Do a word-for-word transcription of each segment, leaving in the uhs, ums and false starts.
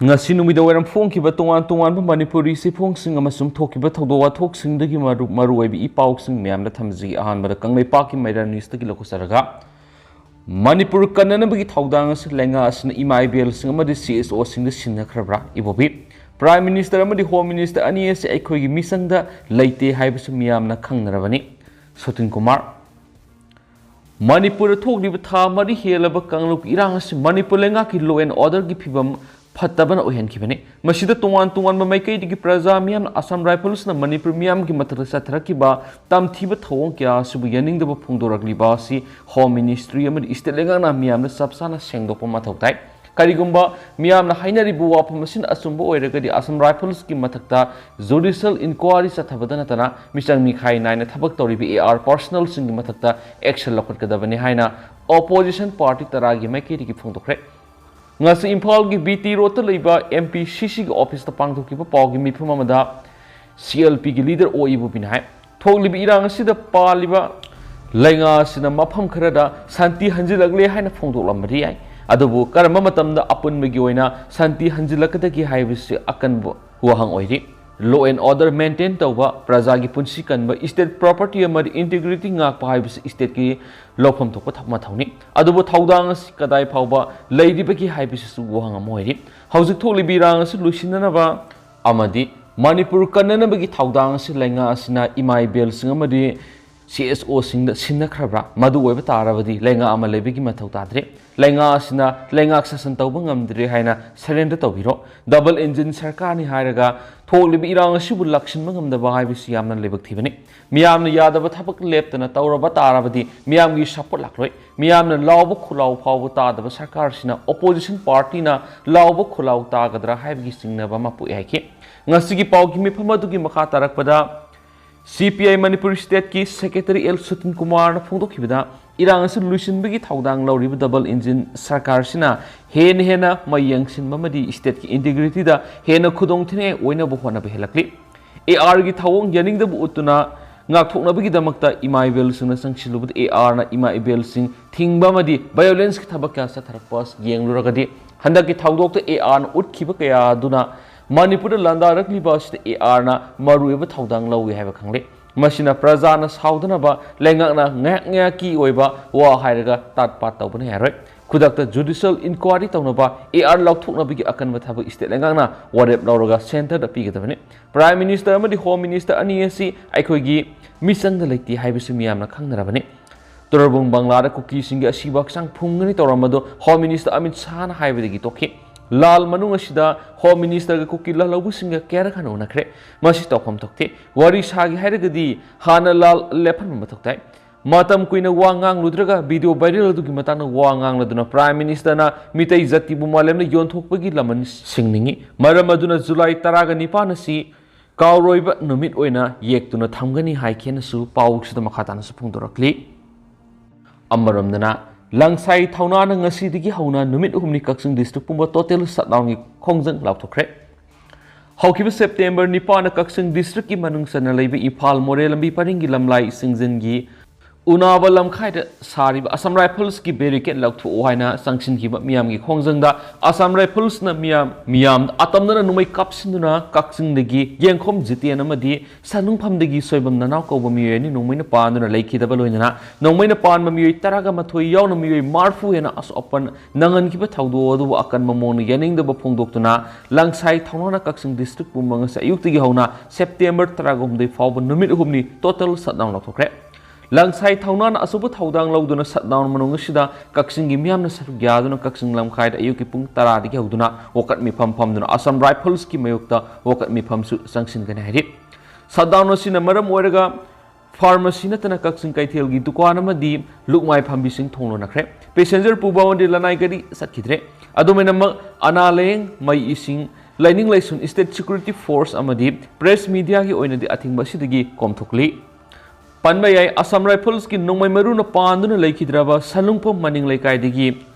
ꯉꯁꯤ ꯅꯨꯃꯤꯗꯥꯡꯋꯥꯏꯔꯝ ꯐꯣꯡꯈꯤꯕ ꯇꯣꯉꯥꯟ ꯇꯣꯉꯥꯟꯕ ꯃꯅꯤꯄꯨꯔꯤ ꯆꯦꯐꯣꯡꯁꯤꯡ ꯑꯃꯁꯨꯡ ꯊꯣꯛꯈꯤꯕ ꯊꯧꯗꯣꯛ ꯋꯥꯊꯣꯛꯁꯤꯡꯗꯒꯤ ꯃꯔꯨ-, ꯃꯔꯨꯑꯣꯏꯕ ꯏ ꯄꯥꯎꯁꯤꯡ ꯃꯌꯥꯝꯗ ꯊꯝꯖꯒꯦ꯫ ꯑꯍꯥꯟꯕꯗ ꯀꯪꯂꯩꯄꯥꯛꯀꯤ ꯃꯩꯔꯥ ꯅ꯭ꯌꯨꯁꯇꯒꯤ ꯂꯧꯈꯠꯆꯔꯒ, ꯃꯅꯤꯄꯨꯔ ꯀꯟꯅꯅꯕꯒꯤ ꯊꯧꯗꯥꯡ ꯑꯁꯤ ꯂꯩꯉꯥꯛ ꯑꯁꯤꯅ ꯏꯃꯥ ꯏꯕꯦꯜꯁꯤꯡ ꯑꯃꯗꯤ ꯁꯤ ꯑꯦꯁ ꯑꯣꯁꯤꯡꯗ ꯁꯤꯟꯅꯈ꯭ꯔꯕ꯭ꯔꯥ? ꯏꯕꯣꯕꯤ, ꯄ꯭ꯔꯥꯏꯝ ꯃꯤꯅꯤꯁꯇꯔ ꯑꯃꯗꯤ ꯍꯣꯝ ꯃꯤꯅꯤꯁꯇꯔ ꯑꯅꯤ ꯑꯁꯤ ꯑꯩꯈꯣꯏꯒꯤ ꯃꯤꯆꯪꯗ ꯂꯩꯇꯦ ꯍꯥꯏꯕꯁꯤ ꯃꯤꯌꯥꯝꯅ ꯈꯪꯅꯔꯕꯅꯤ꯫ ꯁꯣꯇꯤꯟ ꯀꯨꯃꯥꯔ, ꯃꯅꯤꯄꯨꯔꯗ ꯊꯣꯛꯂꯤꯕ ꯊꯥ ꯃꯔꯤ ꯍꯦꯜꯂꯕ ꯀꯥꯡꯂꯨꯞꯀꯤ ꯏꯔꯥꯡ ꯑꯁꯤ ꯃꯅꯤꯄꯨꯔ ꯂꯩꯉꯥꯛꯀꯤ law and orderꯒꯤ ꯐꯤꯕꯝ ꯐꯠꯇꯕꯅ ꯑꯣꯏꯍꯟꯈꯤꯕꯅꯤ꯫ ꯃꯁꯤꯗ ꯇꯣꯉꯥꯟ ꯇꯣꯉꯥꯟꯕ ꯃꯥꯏꯀꯩꯗꯒꯤ ꯄ꯭ꯔꯖꯥ ꯃꯤꯌꯥꯝꯅ ꯑꯁꯥꯝ ꯔꯥꯏꯐꯜꯁꯅ ꯃꯅꯤꯄꯨꯔ ꯃꯤꯌꯥꯝꯒꯤ ꯃꯊꯛꯇ ꯆꯠꯊꯔꯛꯈꯤꯕ ꯇꯝꯊꯤꯕ ꯊꯧꯑꯣꯡ ꯀꯌꯥ ꯑꯁꯤꯕꯨ ꯌꯥꯅꯤꯡꯗꯕ ꯐꯣꯡꯗꯣꯔꯛꯂꯤꯕ ꯑꯁꯤ ꯍꯣꯝ ꯃꯤꯅꯤꯁꯇ꯭ꯔꯤ ꯑꯃꯗꯤ ꯁ꯭ꯇꯦꯠ ꯂꯩꯉꯥꯛꯅ ꯃꯤꯌꯥꯝꯗ ꯆꯞ ꯆꯥꯅ ꯁꯦꯡꯗꯣꯛꯄ ꯃꯊꯧ ꯇꯥꯏ꯫ ꯀꯔꯤꯒꯨꯝꯕ ꯃꯤꯌꯥꯝꯅ ꯍꯥꯏꯅꯔꯤꯕ ꯋꯥꯐꯝ ꯑꯁꯤꯅ ꯑꯆꯨꯝꯕ ꯑꯣꯏꯔꯒꯗꯤ, ꯑꯁꯥꯝ ꯔꯥꯏꯐꯜꯁꯀꯤ ꯃꯊꯛꯇ judicial inquiry ꯆꯠꯊꯕꯗ ꯅꯠꯇꯅ ꯃꯤꯆꯪ ꯃꯤꯈꯥꯏ ꯅꯥꯏꯅ ꯊꯕꯛ ꯇꯧꯔꯤꯕ ꯑꯦ ꯑꯥꯔ personnelꯁꯤꯡꯒꯤ ꯃꯊꯛꯇ action ꯂꯧꯈꯠꯀꯗꯕꯅꯤ ꯍꯥꯏꯅ opposition party ꯇꯔꯥꯒꯤ ꯃꯥꯏꯀꯩꯗꯒꯤ ꯐꯣꯡꯗꯣꯛꯈ꯭ꯔꯦ꯫ ꯉꯁꯤ ꯏꯝꯐꯥꯜꯒꯤ ꯕꯤ ꯇꯤ ꯔꯣꯗꯇ ꯂꯩꯕ ꯑꯦꯝ ꯄꯤ ꯁꯤ ꯁꯤꯒꯤ ꯑꯣꯐꯤꯁꯇ ꯄꯥꯡꯊꯣꯛꯈꯤꯕ ꯄꯥꯎꯒꯤ ꯃꯤꯐꯝ ꯑꯃꯗ ꯁꯤ ꯑꯦꯜ ꯄꯤꯒꯤ ꯂꯤꯗꯔ ꯑꯣ ꯏꯕꯣꯕꯤꯅ ꯍꯥꯏ, ꯊꯣꯛꯂꯤꯕ ꯏꯔꯥꯡ ꯑꯁꯤꯗ ꯄꯥꯜꯂꯤꯕ ꯂꯩꯉꯥꯛ ꯑꯁꯤꯅ ꯃꯐꯝ ꯈꯔꯗ ꯁꯥꯟꯇꯤ ꯍꯟꯖꯤꯜꯂꯛꯂꯦ ꯍꯥꯏꯅ ꯐꯣꯡꯗꯣꯛꯂꯝꯕꯗꯤ ꯌꯥꯏ, ꯑꯗꯨꯕꯨ ꯀꯔꯝꯕ ꯃꯇꯝꯗ ꯑꯄꯨꯟꯕꯒꯤ ꯑꯣꯏꯅ ꯁꯥꯟꯇꯤ ꯍꯟꯖꯤꯜꯂꯛꯀꯗꯒꯦ ꯍꯥꯏꯕꯁꯤ ꯑꯀꯟꯕ ꯋꯥꯍꯪ ꯑꯣꯏꯔꯤ꯫ Law and order maintain ꯇꯧꯕ, ꯄ꯭ꯔꯖꯥꯒꯤ ꯄꯨꯟꯁꯤ ꯀꯟꯕ, state property ꯑꯃꯗꯤ integrity ꯉꯥꯛꯄ ꯍꯥꯏꯕꯁꯤ stateꯀꯤ ꯂꯧꯐꯝ ꯊꯣꯛꯄ ꯊ-, ꯃꯊꯧꯅꯤ꯫ ꯑꯗꯨꯕꯨ ꯊꯧꯗꯥꯡ ꯑꯁꯤ ꯀꯗꯥꯏ ꯐꯥꯎꯕ ꯂꯩꯔꯤꯕꯒꯦ ꯍꯥꯏꯕꯁꯤꯁꯨ ꯋꯥꯍꯪ ꯑꯃ ꯑꯣꯏꯔꯤ꯫ ꯍꯧꯖꯤꯛ ꯊꯣꯛꯂꯤꯕ ꯏꯔꯥꯡ ꯑꯁꯤ ꯂꯣꯏꯁꯤꯟꯅꯅꯕ ꯑꯃꯗꯤ ꯃꯅꯤꯄꯨꯔ ꯀꯟꯅꯅꯕꯒꯤ ꯊꯧꯗꯥꯡ ꯑꯁꯤ ꯂꯩꯉꯥꯛ ꯑꯁꯤꯅ ꯏꯃꯥ ꯏꯕꯦꯜꯁꯤꯡ ꯑꯃꯗꯤ ꯁꯤ ꯑꯦꯁ ꯑꯣꯁꯤꯡꯗ ꯁꯤꯟꯅꯈ꯭ꯔꯕ꯭ꯔꯥ? ꯃꯗꯨ ꯑꯣꯏꯕ ꯇꯥꯔꯕꯗꯤ ꯂꯩꯉꯥꯛ ꯑꯃ ꯂꯩꯕꯒꯤ ꯃꯊꯧ ꯇꯥꯗ꯭ꯔꯦ꯫ ꯂꯩꯉꯥꯛ ꯑꯁꯤꯅ ꯂꯩꯉꯥꯛ ꯁꯥꯁꯟ ꯇꯧꯕ ꯉꯝꯗ꯭ꯔꯦ ꯍꯥꯏꯅ surrender ꯇꯧꯕꯤꯔꯣ꯫ Double engine ꯁꯔꯀꯥꯔꯅꯤ ꯍꯥꯏꯔꯒ ꯊꯣꯛꯂꯤꯕ ꯏꯔꯥꯡ ꯑꯁꯤꯕꯨ ꯂꯥꯛꯁꯤꯟꯕ ꯉꯝꯗꯕ ꯍꯥꯏꯕꯁꯤ ꯌꯥꯝꯅ ꯂꯥꯏꯕꯛ ꯊꯤꯕꯅꯤ꯫ ꯃꯤꯌꯥꯝꯅ ꯌꯥꯗꯕ ꯊꯕꯛ ꯂꯦꯞꯇꯅ ꯇꯧꯔꯕ ꯇꯥꯔꯕꯗꯤ ꯃꯤꯌꯥꯝꯒꯤ support ꯂꯥꯛꯂꯣꯏ꯫ ꯃꯤꯌꯥꯝꯅ ꯂꯥꯎꯕ ꯈꯨꯂꯥꯎ ꯐꯥꯎꯕ ꯇꯥꯗꯕ ꯁꯔꯀꯥꯔꯁꯤꯅ opposition partyꯅ ꯂꯥꯎꯕ ꯈꯨꯂꯥꯎ ꯇꯥꯒꯗ꯭ꯔꯥ ꯍꯥꯏꯕꯒꯤ ꯆꯤꯡꯅꯕ ꯑꯃ ꯄꯣꯛꯏ ꯍꯥꯏꯈꯤ꯫ ꯉꯁꯤꯒꯤ ꯄꯥꯎꯒꯤ ꯃꯤꯐꯝ ꯑꯗꯨꯒꯤ ꯃꯈꯥ ꯇꯥꯔꯛꯄꯗ ꯁꯤ ꯄꯤ ꯑꯥꯏ ꯃꯅꯤꯄꯨꯔ stateꯀꯤ secretary ꯑꯦꯜ ꯁꯨꯇꯤꯟ ꯀꯨꯃꯥꯔꯅ ꯐꯣꯡꯗꯣꯛꯈꯤꯕꯗ, ꯏꯔꯥꯡ ꯑꯁꯤ ꯂꯣꯏꯁꯤꯟꯕꯒꯤ ꯊꯧꯗꯥꯡ ꯂꯧꯔꯤꯕ double engine ꯁꯔꯀꯥꯔꯁꯤꯅ ꯍꯦꯟꯅ ꯍꯦꯟꯅ ꯃꯩ ꯌꯦꯡꯁꯤꯟꯕ ꯑꯃꯗꯤ stateꯀꯤ integrityꯗ ꯍꯦꯟꯅ ꯈꯨꯗꯣꯡꯊꯤꯅꯤꯡꯉꯥꯏ ꯑꯣꯏꯅꯕ ꯍꯣꯠꯅꯕ ꯍꯦꯜꯂꯛꯂꯤ꯫ ꯑꯦ ꯑꯥꯔꯒꯤ ꯊꯧꯑꯣꯡ ꯌꯥꯅꯤꯡꯗꯕ ꯎꯠꯇꯨꯅ ꯉꯥꯛꯊꯣꯛꯅꯕꯒꯤꯗꯃꯛꯇ ꯏꯃꯥ ꯏꯕꯦꯜꯁꯤꯡꯅ ꯆꯪꯁꯤꯜꯂꯨꯕꯗ ꯑꯦ ꯑꯥꯔꯅ ꯏꯃꯥ ꯏꯕꯦꯜꯁꯤꯡ ꯊꯤꯡꯕ ꯑꯃꯗꯤ violence ꯀꯤ ꯊꯕꯛ ꯀꯌꯥ ꯆꯠꯊꯔꯛꯄ ꯌꯦꯡꯂꯨꯔꯒꯗꯤ, ꯍꯟꯗꯛꯀꯤ ꯊꯧꯗꯣꯛꯇ ꯑꯦ ꯑꯥꯔꯅ ꯎꯠꯈꯤꯕ ꯀꯌꯥ ꯑꯗꯨꯅ ꯃꯅꯤꯄꯨꯔꯗ ꯂꯥꯟꯗꯥꯔꯛꯂꯤꯕ ꯑꯁꯤꯗ ꯑꯦ ꯑꯥꯔꯅ ꯃꯔꯨꯑꯣꯏꯕ ꯊꯧꯗꯥꯡ ꯂꯧꯏ ꯍꯥꯏꯕ ꯈꯪꯂꯦ꯫ ꯃꯁꯤꯅ ꯄ꯭ꯔꯖꯥꯅ ꯁꯥꯎꯗꯅꯕ ꯂꯩꯉꯥꯛꯅ ꯉꯥꯏꯍꯥꯛ ꯉꯥꯏꯍꯥꯛꯀꯤ ꯑꯣꯏꯕ ꯋꯥ ꯍꯥꯏꯔꯒ ꯇꯥꯠ ꯄꯥꯠ ꯇꯧꯕꯅ ꯌꯥꯔꯣꯏ꯫ ꯈꯨꯗꯛꯇ judicial inquiry ꯇꯧꯅꯕ, ꯑꯦ ꯑꯥꯔ ꯂꯧꯊꯣꯛꯅꯕꯒꯤ ꯑꯀꯟꯕ ꯊꯕꯛ state ꯂꯩꯉꯥꯛꯅ ꯋꯥꯔꯦꯞ ꯂꯧꯔꯒ centre ꯗ ꯄꯤꯒꯗꯕꯅꯤ꯫ Prime Minister ꯑꯃꯗꯤ Home Minister ꯑꯅꯤ ꯑꯁꯤ ꯑꯩꯈꯣꯏꯒꯤ ꯃꯤꯆꯪꯗ ꯂꯩꯇꯦ ꯍꯥꯏꯕꯁꯤ ꯃꯤꯌꯥꯝꯅ ꯈꯪꯅꯔꯕꯅꯤ꯫ ꯇꯨꯔꯕꯨꯡ ꯕꯪꯂꯥꯗ ꯀꯨꯀꯤꯁꯤꯡꯒꯤ ꯑꯁꯤꯕ ꯍꯛꯆꯥꯡ ꯐꯨꯝꯒꯅꯤ ꯇꯧꯔꯝꯕꯗꯨ Home Minister ꯑꯃꯤꯠ ꯁꯥꯍꯅ ꯍꯥꯏꯕꯗꯒꯤ ꯇꯣꯛꯈꯤ꯫ ꯂꯥꯜ ꯃꯅꯨꯡ ꯑꯁꯤꯗ Home Minister ꯒ ꯀꯨꯀꯤ ꯂꯥꯜꯍꯧꯕꯁꯤꯡꯒ ꯀꯌꯥꯔꯛ ꯍꯟꯅ ꯎꯅꯈ꯭ꯔꯦ꯫ ꯃꯁꯤ ꯇꯧꯐꯝ ꯊꯣꯛꯇꯦ꯫ ꯋꯥꯔꯤ ꯁꯥꯒꯦ ꯍꯥꯏꯔꯒꯗꯤ ꯍꯥꯟꯅ ꯂꯥꯜ ꯂꯦꯞꯍꯟꯕ ꯃꯊꯧ ꯇꯥꯏ꯫ ꯃꯇꯝ ꯀꯨꯏꯅ ꯋꯥ ꯉꯥꯡꯂꯨꯗ꯭ꯔꯒ video viral ꯑꯗꯨꯒꯤ ꯃꯇꯥꯡꯗ ꯋꯥ ꯉꯥꯡꯂꯗꯨꯅ Prime Minister ꯅ ꯃꯤꯇꯩ ꯖꯥꯇꯤꯕꯨ ꯃꯥꯂꯦꯝꯗ ꯌꯣꯟꯊꯣꯛꯄꯒꯤ ꯂꯃꯟ ꯁꯤꯡꯅꯤꯡꯏ꯫ ꯃꯔꯝ ꯑꯗꯨꯅ July ꯇꯔꯥꯒ ꯅꯤꯄꯥꯟ ꯑꯁꯤ ꯀꯥꯎꯔꯣꯏꯕ ꯅꯨꯃꯤꯠ ꯑꯣꯏꯅ ꯌꯦꯛꯇꯨꯅ ꯊꯝꯒꯅꯤ ꯍꯥꯏꯈꯤꯅꯁꯨ ꯄꯥꯎꯁꯤꯗ ꯃꯈꯥ ꯇꯥꯅꯁꯨ ꯐꯣꯡꯗꯣꯔꯛꯂꯤ꯫ ꯑꯃꯔꯣꯝꯗꯅ, ꯂꯪꯁꯥꯏ ꯊꯧꯅꯥꯅ ꯉꯁꯤꯗꯒꯤ ꯍꯧꯅ ꯅꯨꯃꯤꯠ ꯑꯍꯨꯝꯅꯤ ꯀꯛꯆꯤꯡ district ꯄꯨꯝꯕ total shutdown ꯒꯤ ꯈꯣꯡꯖꯪ ꯂꯥꯎꯊꯣꯛꯈ꯭ꯔꯦ꯫ ꯍꯧꯈꯤꯕ September ꯅꯤꯄꯥꯟꯗ ꯀꯛꯆꯤꯡ district ꯀꯤ ꯃꯅꯨꯡ ꯆꯟꯅ ꯂꯩꯕ ꯏꯝꯐꯥꯜ ꯃꯣꯔꯦ ꯂꯝꯕꯤ ꯄꯔꯤꯡꯒꯤ ꯂꯝꯂꯥꯏ ꯁꯤꯡꯖꯤꯟꯒꯤ ꯎꯅꯥꯕ ꯂꯝꯈꯥꯏꯗ ꯁꯥꯔꯤꯕ Assam Rifles ꯀꯤ barricade ꯂꯧꯊꯣꯛꯎ ꯍꯥꯏꯅ ꯆꯪꯁꯤꯟꯈꯤꯕ ꯃꯤꯌꯥꯝꯒꯤ ꯈꯣꯡꯖꯪꯗ Assam Rifles ꯅ ꯃꯤꯌꯥꯝ, ꯃꯤꯌꯥꯝꯗ ꯑꯇꯝꯅꯅ ꯅꯣꯡꯃꯩ ꯀꯥꯞꯁꯤꯟꯗꯨꯅ ꯀꯛꯆꯤꯡꯗꯒꯤ ꯌꯦꯡꯈꯣꯝ ꯖꯤꯇꯦꯟ ꯑꯃꯗꯤ ꯁꯅꯨꯡꯐꯝꯗꯒꯤ ꯁꯣꯏꯕꯝ ꯅꯅꯥꯎ ꯀꯧꯕ ꯃꯤꯑꯣꯏ ꯑꯅꯤ ꯅꯣꯡꯃꯩꯅ ꯄꯥꯟꯗꯨꯅ ꯂꯩꯈꯤꯗꯕ ꯂꯣꯏꯅꯅ ꯅꯣꯡꯃꯩꯅ ꯄꯥꯟꯕ ꯃꯤꯑꯣꯏ ꯇꯔꯥꯒ ꯃꯥꯊꯣꯏ ꯌꯥꯎꯅ ꯃꯤꯑꯣꯏ ꯃꯔꯤꯐꯨ ꯍꯦꯟꯅ ꯑꯁꯣꯛ ꯑꯄꯟ ꯅꯪꯍꯟꯈꯤꯕ ꯊꯧꯗꯣꯛ ꯑꯗꯨꯕꯨ ꯑꯀꯟꯕ ꯃꯑꯣꯡꯗ ꯌꯥꯅꯤꯡꯗꯕ ꯐꯣꯡꯗꯣꯛꯇꯨꯅ ꯂꯪꯁꯥꯏ ꯊꯧꯅꯥꯅ ꯀꯛꯆꯤꯡ district ꯄꯨꯝꯕ ꯉꯁꯤ ꯑꯌꯨꯛꯇꯒꯤ ꯍꯧꯅ September ꯇꯔꯥꯍꯨꯝꯗꯣꯏ ꯐꯥꯎꯕ ꯅꯨꯃꯤꯠ ꯑꯍꯨꯝꯅꯤ total shutdown ꯂꯥꯎꯊꯣꯛꯈ꯭ꯔꯦ꯫ ꯂꯪꯁꯥꯏ ꯊꯧꯅꯥꯅ ꯑꯆꯧꯕ ꯊꯧꯗꯥꯡ ꯂꯧꯗꯨꯅ shutdown ꯃꯅꯨꯡ ꯑꯁꯤꯗ ꯀꯛꯆꯤꯡꯒꯤ ꯃꯤꯌꯥꯝꯅ ꯁꯔꯨꯛ ꯌꯥꯗꯨꯅ ꯀꯛꯆꯤꯡ ꯂꯝꯈꯥꯏꯗ ꯑꯌꯨꯛꯀꯤ ꯄꯨꯡ ꯇꯔꯥꯗꯒꯤ ꯍꯧꯗꯨꯅ ꯋꯥꯀꯠ ꯃꯤꯐꯝ ꯐꯝꯗꯨꯅ Assam Rifles ꯀꯤ ꯃꯥꯌꯣꯛꯇ ꯋꯥꯀꯠ ꯃꯤꯐꯝꯁꯨ ꯆꯪꯁꯤꯟꯒꯅꯤ ꯍꯥꯏꯔꯤ꯫ Shutdown ꯑꯁꯤꯅ ꯃꯔꯝ ꯑꯣꯏꯔꯒ pharmacy ꯅꯠꯇꯅ ꯀꯛꯆꯤꯡ ꯀꯩꯊꯦꯜꯒꯤ ꯗꯨꯀꯥꯟ ꯑꯃꯗꯤ ꯂꯨꯛꯃꯥꯏ ꯐꯝꯕꯤꯁꯤꯡ ꯊꯣꯡ ꯂꯣꯟꯅꯈ꯭ꯔꯦ꯫ Passenger ꯄꯨꯕ ꯑꯃꯗꯤ ꯂꯅꯥꯏ ꯒꯥꯔꯤ ꯆꯠꯈꯤꯗ꯭ꯔꯦ꯫ ꯑꯗꯨꯃꯥꯏꯅꯃꯛ ꯑꯅꯥ ꯂꯥꯌꯦꯡ, ꯃꯩ ꯏꯁꯤꯡ, ꯂꯥꯏꯅꯤꯡ ꯂꯥꯏꯁꯣꯟ, state security force ꯑꯃꯗꯤ press media ꯒꯤ ꯑꯣꯏꯅꯗꯤ ꯑꯊꯤꯡꯕ ꯑꯁꯤꯗꯒꯤ ꯀꯣꯝꯊꯣꯛꯂꯤ꯫ ꯄꯟꯕ ꯌꯥꯏ, Assam Rifles ꯀꯤ ꯅꯣꯡꯃꯩ ꯃꯔꯨꯅ ꯄꯥꯟꯗꯨꯅ ꯂꯩꯈꯤꯗ꯭ꯔꯕ ꯁꯅꯨꯡꯐꯝ ꯃꯅꯤꯡ ꯂꯩꯀꯥꯏꯗꯒꯤ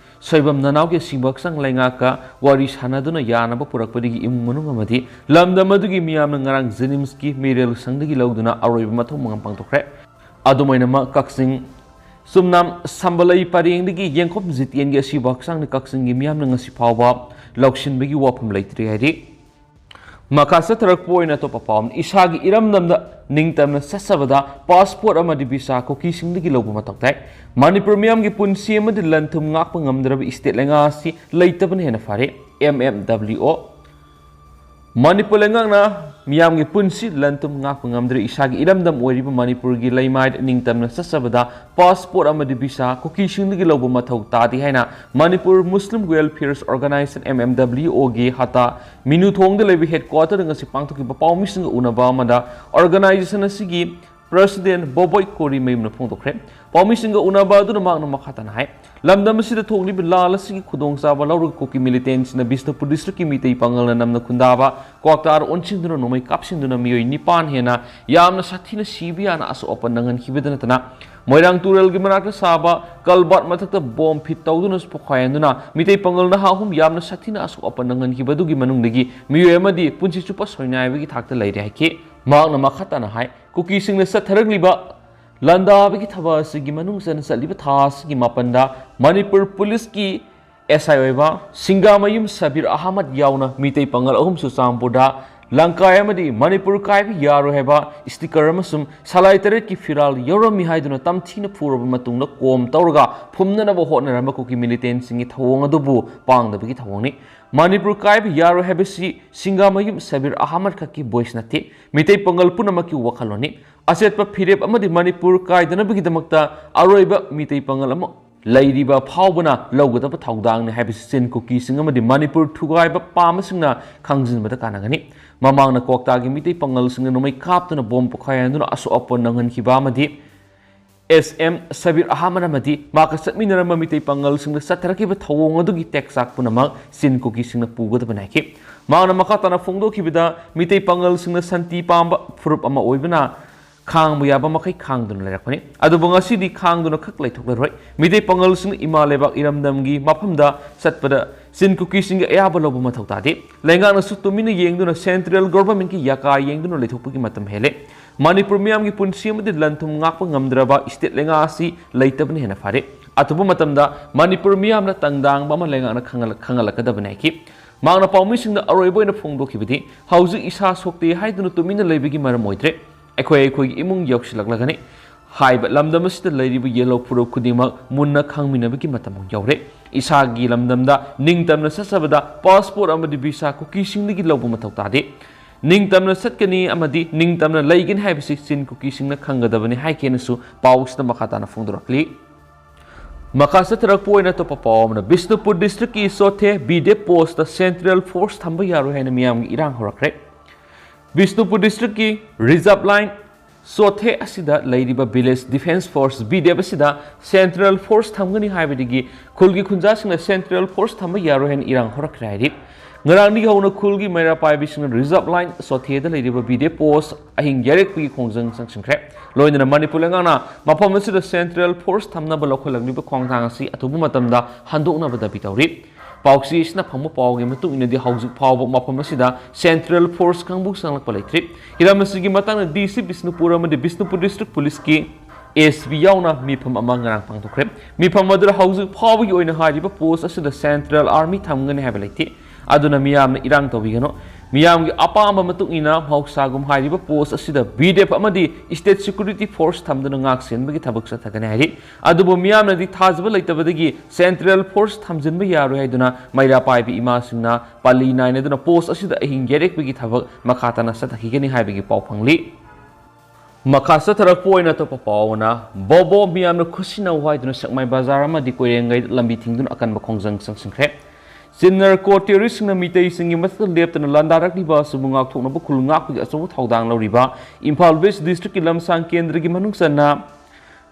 ꯁꯣꯏꯕꯝ ꯅꯅꯥꯎꯒꯤ ꯑꯁꯤꯕ ꯍꯛꯆꯥꯡ ꯂꯩꯉꯥꯛꯀ ꯋꯥꯔꯤ ꯁꯥꯟꯅꯗꯨꯅ ꯌꯥꯅꯕ ꯄꯨꯔꯛꯄꯗꯒꯤ ꯏꯃꯨꯡ ꯃꯅꯨꯡ ꯑꯃꯗꯤ ꯂꯝꯗꯝ ꯑꯗꯨꯒꯤ ꯃꯤꯌꯥꯝꯅ ꯉꯔꯥꯡ ꯖꯦꯅꯤꯝꯁꯀꯤ ꯃꯤꯔꯦꯜ ꯁꯪꯗꯒꯤ ꯂꯧꯗꯨꯅ ꯑꯔꯣꯏꯕ ꯃꯊꯧ ꯃꯉꯝ ꯄꯥꯡꯊꯣꯛꯈ꯭ꯔꯦ꯫ ꯑꯗꯨꯝ ꯑꯣꯏꯅꯃꯛ, ꯀꯛꯆꯤꯡ ꯆꯨꯝꯅꯥꯝ ꯁꯝꯕꯂꯩ ꯄꯔꯦꯡꯗꯒꯤ ꯌꯦꯡꯈꯣꯝ ꯖꯤꯇꯦꯟꯒꯤ ꯑꯁꯤꯕ ꯍꯛꯆꯥꯡꯅ ꯀꯛꯆꯤꯡꯒꯤ ꯃꯤꯌꯥꯝꯅ ꯉꯁꯤ ꯐꯥꯎꯕ ꯂꯧꯁꯤꯟꯕꯒꯤ ꯋꯥꯐꯝ ꯂꯩꯇ꯭ꯔꯤ ꯍꯥꯏꯔꯤ꯫ ꯃꯈꯥ ꯆꯠꯊꯔꯛꯄ ꯑꯣꯏꯅ ꯑꯇꯣꯞꯄ ꯄꯥꯎ ꯑꯃ, ꯏꯁꯥꯒꯤ ꯏꯔꯝꯗꯝꯗ ꯅꯤꯡꯇꯝꯅ ꯆꯠꯆꯕꯗ ꯄꯥꯁꯄꯣꯔꯠ ꯑꯃꯗꯤ ꯚꯤꯁꯥ ꯀꯨꯀꯤꯁꯤꯡꯗꯒꯤ ꯂꯧꯕ ꯃꯊꯧ ꯇꯥꯏ꯫ ꯃꯅꯤꯄꯨꯔ ꯃꯤꯌꯥꯝꯒꯤ ꯄꯨꯟꯁꯤ ꯑꯃꯗꯤ ꯂꯟ ꯊꯨꯝ ꯉꯥꯛꯄ ꯉꯝꯗ꯭ꯔꯕ ꯏꯁꯇꯦꯠ ꯂꯩꯉꯥꯛ ꯑꯁꯤ ꯂꯩꯇꯕꯅ ꯍꯦꯟꯅ ꯐꯔꯦ꯫ ꯑꯦꯝ ꯑꯦꯝ ꯗꯕ꯭ꯂꯤꯎ ꯑꯣ꯫ ꯃꯅꯤꯄꯨꯔ ꯂꯩꯉꯥꯛꯅ ꯃꯤꯌꯥꯝꯒꯤ ꯄꯨꯟꯁꯤ ꯂꯟ ꯊꯨꯝ ꯉꯥꯛꯄ ꯉꯝꯗ꯭ꯔꯦ꯫ ꯏꯁꯥꯒꯤ ꯏꯔꯝꯗꯝ ꯑꯣꯏꯔꯤꯕ ꯃꯅꯤꯄꯨꯔꯒꯤ ꯂꯩꯃꯥꯏꯗ ꯅꯤꯡꯇꯝꯅ ꯆꯠꯆꯕꯗ ꯄꯥꯁꯄꯣꯔꯠ ꯑꯃꯗꯤ ꯚꯤꯁꯥ ꯀꯨꯀꯤꯁꯤꯡꯗꯒꯤ ꯂꯧꯕ ꯃꯊꯧ ꯇꯥꯗꯦ ꯍꯥꯏꯅ ꯃꯅꯤꯄꯨꯔ ꯃꯨꯁꯂꯤꯝ ꯋꯦꯜꯐꯤꯌꯔꯁ ꯑꯣꯔꯒꯅꯥꯏꯖꯦꯁꯟ, ꯑꯦꯝ ꯑꯦꯝ ꯗꯕ꯭ꯂꯤꯎ ꯑꯣꯒꯤ ꯍꯠꯇꯥ ꯃꯤꯅꯨꯊꯣꯡꯗ ꯂꯩꯕ ꯍꯦꯗꯀ꯭ꯋꯥꯇꯔꯗ ꯉꯁꯤ ꯄꯥꯡꯊꯣꯛꯈꯤꯕ ꯄꯥꯎꯃꯤꯁꯤꯡꯒ ꯎꯅꯕ ꯑꯃꯗ ꯑꯣꯔꯒꯅꯥꯏꯖꯦꯁꯟ ꯑꯁꯤꯒꯤ ꯄ꯭ꯔꯁꯤꯗꯦꯟ ꯕꯣꯕꯣꯏ ꯀꯣꯔꯤꯃꯌꯨꯝꯅ ꯐꯣꯡꯗꯣꯛꯈ꯭ꯔꯦ꯫ ꯄꯥꯎꯃꯤꯁꯤꯡꯒ ꯎꯅꯕ ꯑꯗꯨꯅ ꯃꯍꯥꯛꯅ ꯃꯈꯥ ꯇꯥꯅ ꯍꯥꯏ, ꯂꯝꯗꯝ ꯑꯁꯤꯗ ꯊꯣꯛꯂꯤꯕ ꯂꯥꯜ ꯑꯁꯤꯒꯤ ꯈꯨꯗꯣꯡꯆꯥꯕ ꯂꯧꯔꯒ ꯀꯨꯀꯤ ꯃꯤꯂꯤꯇꯦꯟꯁꯤꯡꯅ ꯕꯤꯁꯅꯨꯄꯨꯔ ꯗꯤꯁꯇ꯭ꯔꯤꯛꯀꯤ ꯃꯤꯇꯩ ꯄꯥꯉꯜꯅ ꯅꯝꯅ ꯈꯨꯟꯗꯥꯕ ꯀ꯭ꯋꯥꯛꯇꯥꯔ ꯑꯣꯟꯁꯤꯟꯗꯨꯅ ꯅꯣꯡꯃꯩ ꯀꯥꯞꯁꯤꯟꯗꯨꯅ ꯃꯤꯑꯣꯏ ꯅꯤꯄꯥꯟ ꯍꯦꯟꯅ ꯌꯥꯝꯅ ꯁꯥꯊꯤꯅ ꯁꯤꯕ ꯌꯥꯅ ꯑꯁꯣꯛ ꯑꯄꯟ ꯅꯪꯍꯟꯈꯤꯕꯗ ꯅꯠꯇꯅ, ꯃꯣꯏꯔꯥꯡ ꯇꯨꯔꯦꯜꯒꯤ ꯃꯅꯥꯛꯇ ꯁꯥꯕ ꯀꯜꯕꯥꯠ ꯃꯊꯛꯇ ꯕꯣꯝ ꯐꯤꯠ ꯇꯧꯗꯨꯅ ꯄꯣꯈꯥꯏꯍꯟꯗꯨꯅ ꯃꯤꯇꯩ ꯄꯥꯉꯜ ꯅꯍꯥ ꯑꯍꯨꯝ ꯌꯥꯝꯅ ꯁꯥꯊꯤꯅ ꯑꯁꯣꯛ ꯑꯄꯟ ꯅꯪꯍꯟꯈꯤꯕ ꯑꯗꯨꯒꯤ ꯃꯅꯨꯡꯗꯒꯤ ꯃꯤꯑꯣꯏ ꯑꯃꯗꯤ ꯄꯨꯟꯁꯤ ꯆꯨꯞꯄ ꯁꯣꯏꯅꯥꯏꯕꯒꯤ ꯊꯥꯛꯇ ꯂꯩꯔꯦ ꯍꯥꯏꯈꯤ꯫ ꯃꯍꯥꯛꯅ ꯃꯈꯥ ꯇꯥꯅ ꯍꯥꯏ, ꯀꯨꯀꯤꯁꯤꯡꯅ ꯆꯠꯊꯔꯛꯂꯤꯕ ꯂꯥꯟꯗꯥꯕꯒꯤ ꯊꯕꯛ ꯑꯁꯤꯒꯤ ꯃꯅꯨꯡ ꯆꯟꯅ ꯆꯠꯂꯤꯕ ꯊꯥ ꯑꯁꯤꯒꯤ ꯃꯥꯄꯟꯗ ꯃꯅꯤꯄꯨꯔ ꯄꯨꯂꯤꯁꯀꯤ ꯑꯦꯁ ꯑꯥꯏ ꯑꯣꯏꯕ ꯁꯤꯡꯒꯥꯃꯌꯨꯝ ꯁꯕꯤꯔ ꯑꯍꯃꯗ ꯌꯥꯎꯅ ꯃꯤꯇꯩ ꯄꯥꯉꯜ ꯑꯍꯨꯝ ꯆꯨꯔꯆꯥꯟꯄꯨꯔꯗ ꯂꯪꯀꯥꯏ ꯑꯃꯗꯤ "ꯃꯅꯤꯄꯨꯔ ꯀꯥꯏꯕ ꯌꯥꯔꯣꯏ" ꯍꯥꯏꯕ ꯁ꯭ꯇꯤꯀꯔ ꯑꯃꯁꯨꯡ ꯁꯂꯥꯏ ꯇꯔꯦꯠꯀꯤ ꯐꯤꯔꯥꯜ ꯌꯥꯎꯔꯝꯃꯤ ꯍꯥꯏꯗꯨꯅ ꯇꯝꯊꯤꯅ ꯐꯨꯔꯕ ꯃꯇꯨꯡꯗ ꯀꯣꯝ ꯇꯧꯔꯒ ꯐꯨꯝꯅꯅꯕ ꯍꯣꯠꯅꯔꯝꯕ ꯀꯨꯀꯤ ꯃꯤꯂꯤꯇꯦꯟꯁꯤꯡꯒꯤ ꯊꯧꯑꯣꯡ ꯑꯗꯨꯕꯨ ꯄꯥꯡꯗꯕꯒꯤ ꯊꯧꯑꯣꯡꯅꯤ꯫ "ꯃꯅꯤꯄꯨꯔ ꯀꯥꯏꯕ ꯌꯥꯔꯣꯏ" ꯍꯥꯏꯕꯁꯤ ꯁꯤꯡꯒꯥꯃꯌꯨꯝ ꯁꯕꯤꯔ ꯑꯍꯃꯗ ꯈꯛꯀꯤ ꯚꯣꯏꯁ ꯅꯠꯇꯦ, ꯃꯤꯇꯩ ꯄꯥꯉꯜ ꯄꯨꯝꯅꯃꯛꯀꯤ ꯋꯥꯈꯜꯂꯣꯟꯅꯤ꯫ ꯑꯆꯦꯠꯄ ꯐꯤꯔꯦꯞ ꯑꯃꯗꯤ ꯃꯅꯤꯄꯨꯔ ꯀꯥꯏꯗꯅꯕꯒꯤꯗꯃꯛꯇ ꯑꯔꯣꯏꯕ ꯃꯤꯇꯩ ꯄꯥꯉꯜ ꯑꯃ ꯂꯩꯔꯤꯕ ꯐꯥꯎꯕꯅ ꯂꯧꯒꯗꯕ ꯊꯧꯗꯥꯡꯅꯤ ꯍꯥꯏꯕꯁꯤ ꯆꯤꯟ ꯀꯨꯀꯤꯁꯤꯡ ꯑꯃꯗꯤ ꯃꯅꯤꯄꯨꯔ ꯊꯨꯒꯥꯏꯕ ꯄꯥꯝꯕꯁꯤꯡꯅ ꯈꯪꯖꯤꯟꯕꯗ ꯀꯥꯟꯅꯒꯅꯤ꯫ ꯃꯃꯥꯡꯗ ꯀ꯭ꯋꯥꯛꯇꯥꯒꯤ ꯃꯤꯇꯩ ꯄꯥꯉꯜꯁꯤꯡꯅ ꯅꯣꯡꯃꯩ ꯀꯥꯞꯇꯨꯅ ꯕꯣꯝ ꯄꯣꯈꯥꯏꯍꯟꯗꯨꯅ ꯑꯁꯣꯛ ꯑꯄꯟ ꯅꯪꯍꯟꯈꯤꯕ ꯑꯃꯗꯤ ꯑꯦꯁ ꯑꯦꯝ ꯁꯕꯤꯔ ꯑꯍꯃꯗ ꯑꯃꯗꯤ ꯃꯍꯥꯛꯀ ꯆꯠꯃꯤꯟꯅꯔꯝꯕ ꯃꯤꯇꯩ ꯄꯥꯉꯜꯁꯤꯡꯗ ꯆꯠꯊꯔꯛꯈꯤꯕ ꯊꯧꯑꯣꯡ ꯑꯗꯨꯒꯤ ꯇꯦꯛꯆꯥꯛ ꯄꯨꯝꯅꯃꯛ ꯆꯤꯟ ꯀꯨꯀꯤꯁꯤꯡꯅ ꯄꯨꯒꯗꯕꯅꯤ ꯍꯥꯏꯈꯤ꯫ ꯃꯍꯥꯛꯅ ꯃꯈꯥ ꯇꯥꯅ ꯐꯣꯡꯗꯣꯛꯈꯤꯕꯗ, ꯃꯤꯇꯩ ꯄꯥꯉꯜꯁꯤꯡꯅ ꯁꯥꯟꯇꯤ ꯄꯥꯝꯕ ꯐꯨꯔꯨꯞ ꯑꯃ ꯑꯣꯏꯕꯅ ꯈꯥꯡꯕ ꯌꯥꯕ ꯃꯈꯩ ꯈꯥꯡꯗꯨꯅ ꯂꯩꯔꯛꯄꯅꯤ꯫ ꯑꯗꯨꯕꯨ ꯉꯁꯤꯗꯤ ꯈꯥꯡꯗꯨꯅ ꯈꯛ ꯂꯩꯊꯣꯛꯂꯔꯣꯏ꯫ ꯃꯤꯇꯩ ꯄꯥꯉꯜꯁꯤꯡꯅ ꯏꯃꯥ ꯂꯩꯕꯥꯛ ꯏꯔꯝꯗꯝꯒꯤ ꯃꯐꯝꯗ ꯆꯠꯄꯗ ꯆꯤꯟ ꯀꯨꯀꯤꯁꯤꯡꯒꯤ ꯑꯌꯥꯕ ꯂꯧꯕ ꯃꯊꯧ ꯇꯥꯗꯦ꯫ ꯂꯩꯉꯥꯛꯅꯁꯨ ꯇꯨꯃꯤꯟꯅ ꯌꯦꯡꯗꯨꯅ central government ꯀꯤ ꯌꯥꯀꯥ ꯌꯦꯡꯗꯨꯅ ꯂꯩꯊꯣꯛꯄꯒꯤ ꯃꯇꯝ ꯍꯦꯜꯂꯦ꯫ ꯃꯅꯤꯄꯨꯔ ꯃꯤꯌꯥꯝꯒꯤ ꯄꯨꯟꯁꯤ ꯑꯃꯗꯤ ꯂꯟ ꯊꯨꯝ ꯉꯥꯛꯄ ꯉꯝꯗ꯭ꯔꯕ state ꯂꯩꯉꯥꯛ ꯑꯁꯤ ꯂꯩꯇꯕꯅ ꯍꯦꯟꯅ ꯐꯔꯦ꯫ ꯑꯊꯨꯕ ꯃꯇꯝꯗ ꯃꯅꯤꯄꯨꯔ ꯃꯤꯌꯥꯝꯅ ꯇꯪꯗꯥꯡꯕ ꯑꯃ ꯂꯩꯉꯥꯛꯅ ꯈꯪꯍꯜꯂ-, ꯈꯪꯍꯜꯂꯛꯀꯗꯕꯅꯤ ꯍꯥꯏꯈꯤ꯫ ꯃꯍꯥꯛꯅ ꯄꯥꯎꯃꯤꯁꯤꯡꯗ ꯑꯔꯣꯏꯕ ꯑꯣꯏꯅ ꯐꯣꯡꯗꯣꯛꯈꯤꯕꯗꯤ, ꯍꯧꯖꯤꯛ ꯏꯁꯥ ꯁꯣꯛꯇꯦ ꯍꯥꯏꯗꯨꯅ ꯇꯨꯃꯤꯟꯅ ꯂꯩꯕꯒꯤ ꯃꯔꯝ ꯑꯣꯏꯗ꯭ꯔꯦ꯫ ꯑꯩꯈꯣꯏ ꯑꯩꯈꯣꯏꯒꯤ ꯏꯃꯨꯡ ꯌꯧꯁꯤꯜꯂꯛꯂꯒꯅꯤ꯫ ꯍꯥꯏꯕ ꯂꯝꯗꯝ ꯑꯁꯤꯗ ꯂꯩꯔꯤꯕ ꯌꯦꯜꯍꯧ ꯐꯨꯔꯧ ꯈꯨꯗꯤꯡꯃꯛ ꯃꯨꯟꯅ ꯈꯪꯃꯤꯟꯅꯕꯒꯤ ꯃꯇꯝ ꯌꯧꯔꯦ꯫ ꯏꯁꯥꯒꯤ ꯂꯝꯗꯝꯗ ꯅꯤꯡꯇꯝꯅ ꯆꯠꯆꯕꯗ passport ꯑꯃꯗꯤ visa ꯀꯨꯀꯤꯁꯤꯡꯗꯒꯤ ꯂꯧꯕ ꯃꯊꯧ ꯇꯥꯗꯦ꯫ ꯅꯤꯡꯇꯝꯅ ꯆꯠꯀꯅꯤ ꯑꯃꯗꯤ ꯅꯤꯡꯇꯝꯅ ꯂꯩꯒꯅꯤ ꯍꯥꯏꯕꯁꯤ ꯆꯤꯟ ꯀꯨꯀꯤꯁꯤꯡꯅ ꯈꯪꯒꯗꯕꯅꯤ ꯍꯥꯏꯈꯤꯅꯁꯨ ꯄꯥꯎꯁꯤꯗ ꯃꯈꯥ ꯇꯥꯅ ꯐꯣꯡꯗꯣꯔꯛꯂꯤ꯫ ꯃꯈꯥ ꯆꯠꯊꯔꯛꯄ ꯑꯣꯏꯅ ꯑꯇꯣꯞꯄ ꯄꯥꯎ ꯑꯃꯅ, ꯕꯤꯁꯅꯨꯄꯨꯔ district ꯀꯤ ꯆꯣꯊꯦ B D F post ꯇ central force ꯊꯝꯕ ꯌꯥꯔꯣꯏ ꯍꯥꯏꯅ ꯃꯤꯌꯥꯝꯒꯤ ꯏꯔꯥꯡ ꯍꯧꯔꯛꯈ꯭ꯔꯦ꯫ ꯕꯤꯁꯅꯨꯄꯨꯔ district ꯀꯤ reserve line ꯆꯣꯊꯦ ꯑꯁꯤꯗ ꯂꯩꯔꯤꯕ village defence force, B D F, ꯑꯁꯤꯗ central force ꯊꯝꯒꯅꯤ ꯍꯥꯏꯕꯗꯒꯤ ꯈꯨꯜꯒꯤ ꯈꯨꯟꯖꯥꯁꯤꯡꯅ central force ꯊꯝꯕ ꯌꯥꯔꯣꯏ ꯍꯥꯏꯅ ꯏꯔꯥꯡ ꯍꯧꯔꯛꯈ꯭ꯔꯦ ꯍꯥꯏꯔꯤ꯫ ꯉꯔꯥꯡꯗꯒꯤ ꯍꯧꯅ ꯈꯨꯜꯒꯤ ꯃꯩꯔꯥ ꯄꯥꯏꯕꯤꯁꯤꯡꯅ reserve line ꯆꯣꯊꯦꯗ ꯂꯩꯔꯤꯕ B D F post ꯑꯍꯤꯡ ꯌꯥꯔꯦꯛꯄꯒꯤ ꯈꯣꯡꯖꯪ ꯆꯪꯁꯤꯟꯈ꯭ꯔꯦ꯫ ꯂꯣꯏꯅꯅ ꯃꯅꯤꯄꯨꯔ ꯂꯩꯉꯥꯛꯅ ꯃꯐꯝ ꯑꯁꯤꯗ central force ꯊꯝꯅꯕ ꯂꯧꯈꯠꯂꯛꯂꯤꯕ ꯈꯣꯡꯊꯥꯡ ꯑꯁꯤ ꯑꯊꯨꯕ ꯃꯇꯝꯗ ꯍꯟꯗꯣꯛꯅꯕ ꯗꯥꯕꯤ ꯇꯧꯔꯤ꯫ ꯄꯥꯎꯆꯦ ꯑꯁꯤꯅ ꯐꯪꯕ ꯄꯥꯎꯒꯤ ꯃꯇꯨꯡ ꯏꯟꯅꯗꯤ, ꯍꯧꯖꯤꯛ ꯐꯥꯎꯕ ꯃꯐꯝ ꯑꯁꯤꯗ central force ꯀꯥꯡꯕꯨ ꯆꯪꯂꯛꯄ ꯂꯩꯇ꯭ꯔꯤ꯫ ꯍꯤꯔꯝ ꯑꯁꯤꯒꯤ ꯃꯇꯥꯡꯗ D C ꯕꯤꯁꯅꯨꯄꯨꯔ ꯑꯃꯗꯤ ꯕꯤꯁꯅꯨꯄꯨꯔ district police ꯀꯤ S P ꯌꯥꯎꯅ ꯃꯤꯐꯝ ꯑꯃ ꯉꯔꯥꯡ ꯄꯥꯡꯊꯣꯛꯈ꯭ꯔꯦ꯫ ꯃꯤꯐꯝ ꯑꯗꯨꯗ ꯍꯧꯖꯤꯛ ꯐꯥꯎꯕꯒꯤ ꯑꯣꯏꯅ ꯍꯥꯏꯔꯤꯕ post ꯑꯁꯤꯗ central army ꯊꯝꯒꯅꯤ ꯍꯥꯏꯕ ꯂꯩꯇꯦ꯫ ꯑꯗꯨꯅ ꯃꯤꯌꯥꯝꯅ ꯏꯔꯥꯡ ꯇꯧꯕꯤꯒꯅꯨ꯫ ꯃꯤꯌꯥꯝꯒꯤ ꯑꯄꯥꯝꯕ ꯃꯇꯨꯡ ꯏꯟꯅ ꯃꯍꯧꯁꯥꯒꯨꯝ ꯍꯥꯏꯔꯤꯕ post ꯑꯁꯤꯗ B D F ꯑꯃꯗꯤ state security force ꯊꯝꯗꯨꯅ ꯉꯥꯛ ꯁꯦꯟꯕꯒꯤ ꯊꯕꯛ ꯆꯠꯊꯒꯅꯤ ꯍꯥꯏꯔꯤ꯫ ꯑꯗꯨꯕꯨ ꯃꯤꯌꯥꯝꯅꯗꯤ ꯊꯥꯖꯕ ꯂꯩꯇꯕꯗꯒꯤ central force ꯊꯝꯖꯤꯟꯕ ꯌꯥꯔꯣꯏ ꯍꯥꯏꯗꯨꯅ ꯃꯩꯔꯥ ꯄꯥꯏꯕꯤ ꯏꯃꯥꯁꯤꯡꯅ ꯄꯥꯂꯤ ꯅꯥꯏꯅꯗꯨꯅ post ꯑꯁꯤꯗ ꯑꯍꯤꯡ ꯌꯥꯔꯦꯛꯄꯒꯤ ꯊꯕꯛ ꯃꯈꯥ ꯇꯥꯅ ꯆꯠꯊꯈꯤꯒꯅꯤ ꯍꯥꯏꯕꯒꯤ ꯄꯥꯎ ꯐꯪꯂꯤ꯫ ꯃꯈꯥ ꯆꯠꯊꯔꯛꯄ ꯑꯣꯏꯅ ꯑꯇꯣꯞꯄ ꯄꯥꯎ ꯑꯃꯅ, ꯕꯣꯕꯣ ꯃꯤꯌꯥꯝꯅ ꯈꯨꯠꯁꯤꯟꯅꯧ ꯍꯥꯏꯗꯨꯅ ꯁꯦꯛꯃꯥꯏ ꯕꯖꯥꯔ ꯑꯃꯗꯤ ꯀꯣꯏꯔꯦꯡꯒꯩꯗ ꯂꯝꯕꯤ ꯊꯤꯡꯗꯨꯅ ꯑꯀꯟꯕ ꯈꯣꯡꯖꯪ ꯆꯪꯁꯤꯟꯈ꯭ꯔꯦ꯫ ꯆꯤꯟꯅꯔ ꯀꯣ terrorist ꯁꯤꯡꯅ ꯃꯤꯇꯩꯁꯤꯡꯒꯤ ꯃꯊꯛꯇ ꯂꯦꯞꯇꯅ ꯂꯥꯟꯗꯥꯔꯛꯂꯤꯕ ꯑꯁꯤꯕꯨ ꯉꯥꯛꯊꯣꯛꯅꯕ ꯈꯨꯜ ꯉꯥꯛꯄꯒꯤ ꯑꯆꯧꯕ ꯊꯧꯗꯥꯡ ꯂꯧꯔꯤꯕ ꯏꯝꯐꯥꯜ West district ꯀꯤ ꯂꯝꯁꯥꯡ ꯀꯦꯟꯗ꯭ꯔꯒꯤ ꯃꯅꯨꯡ ꯆꯟꯅ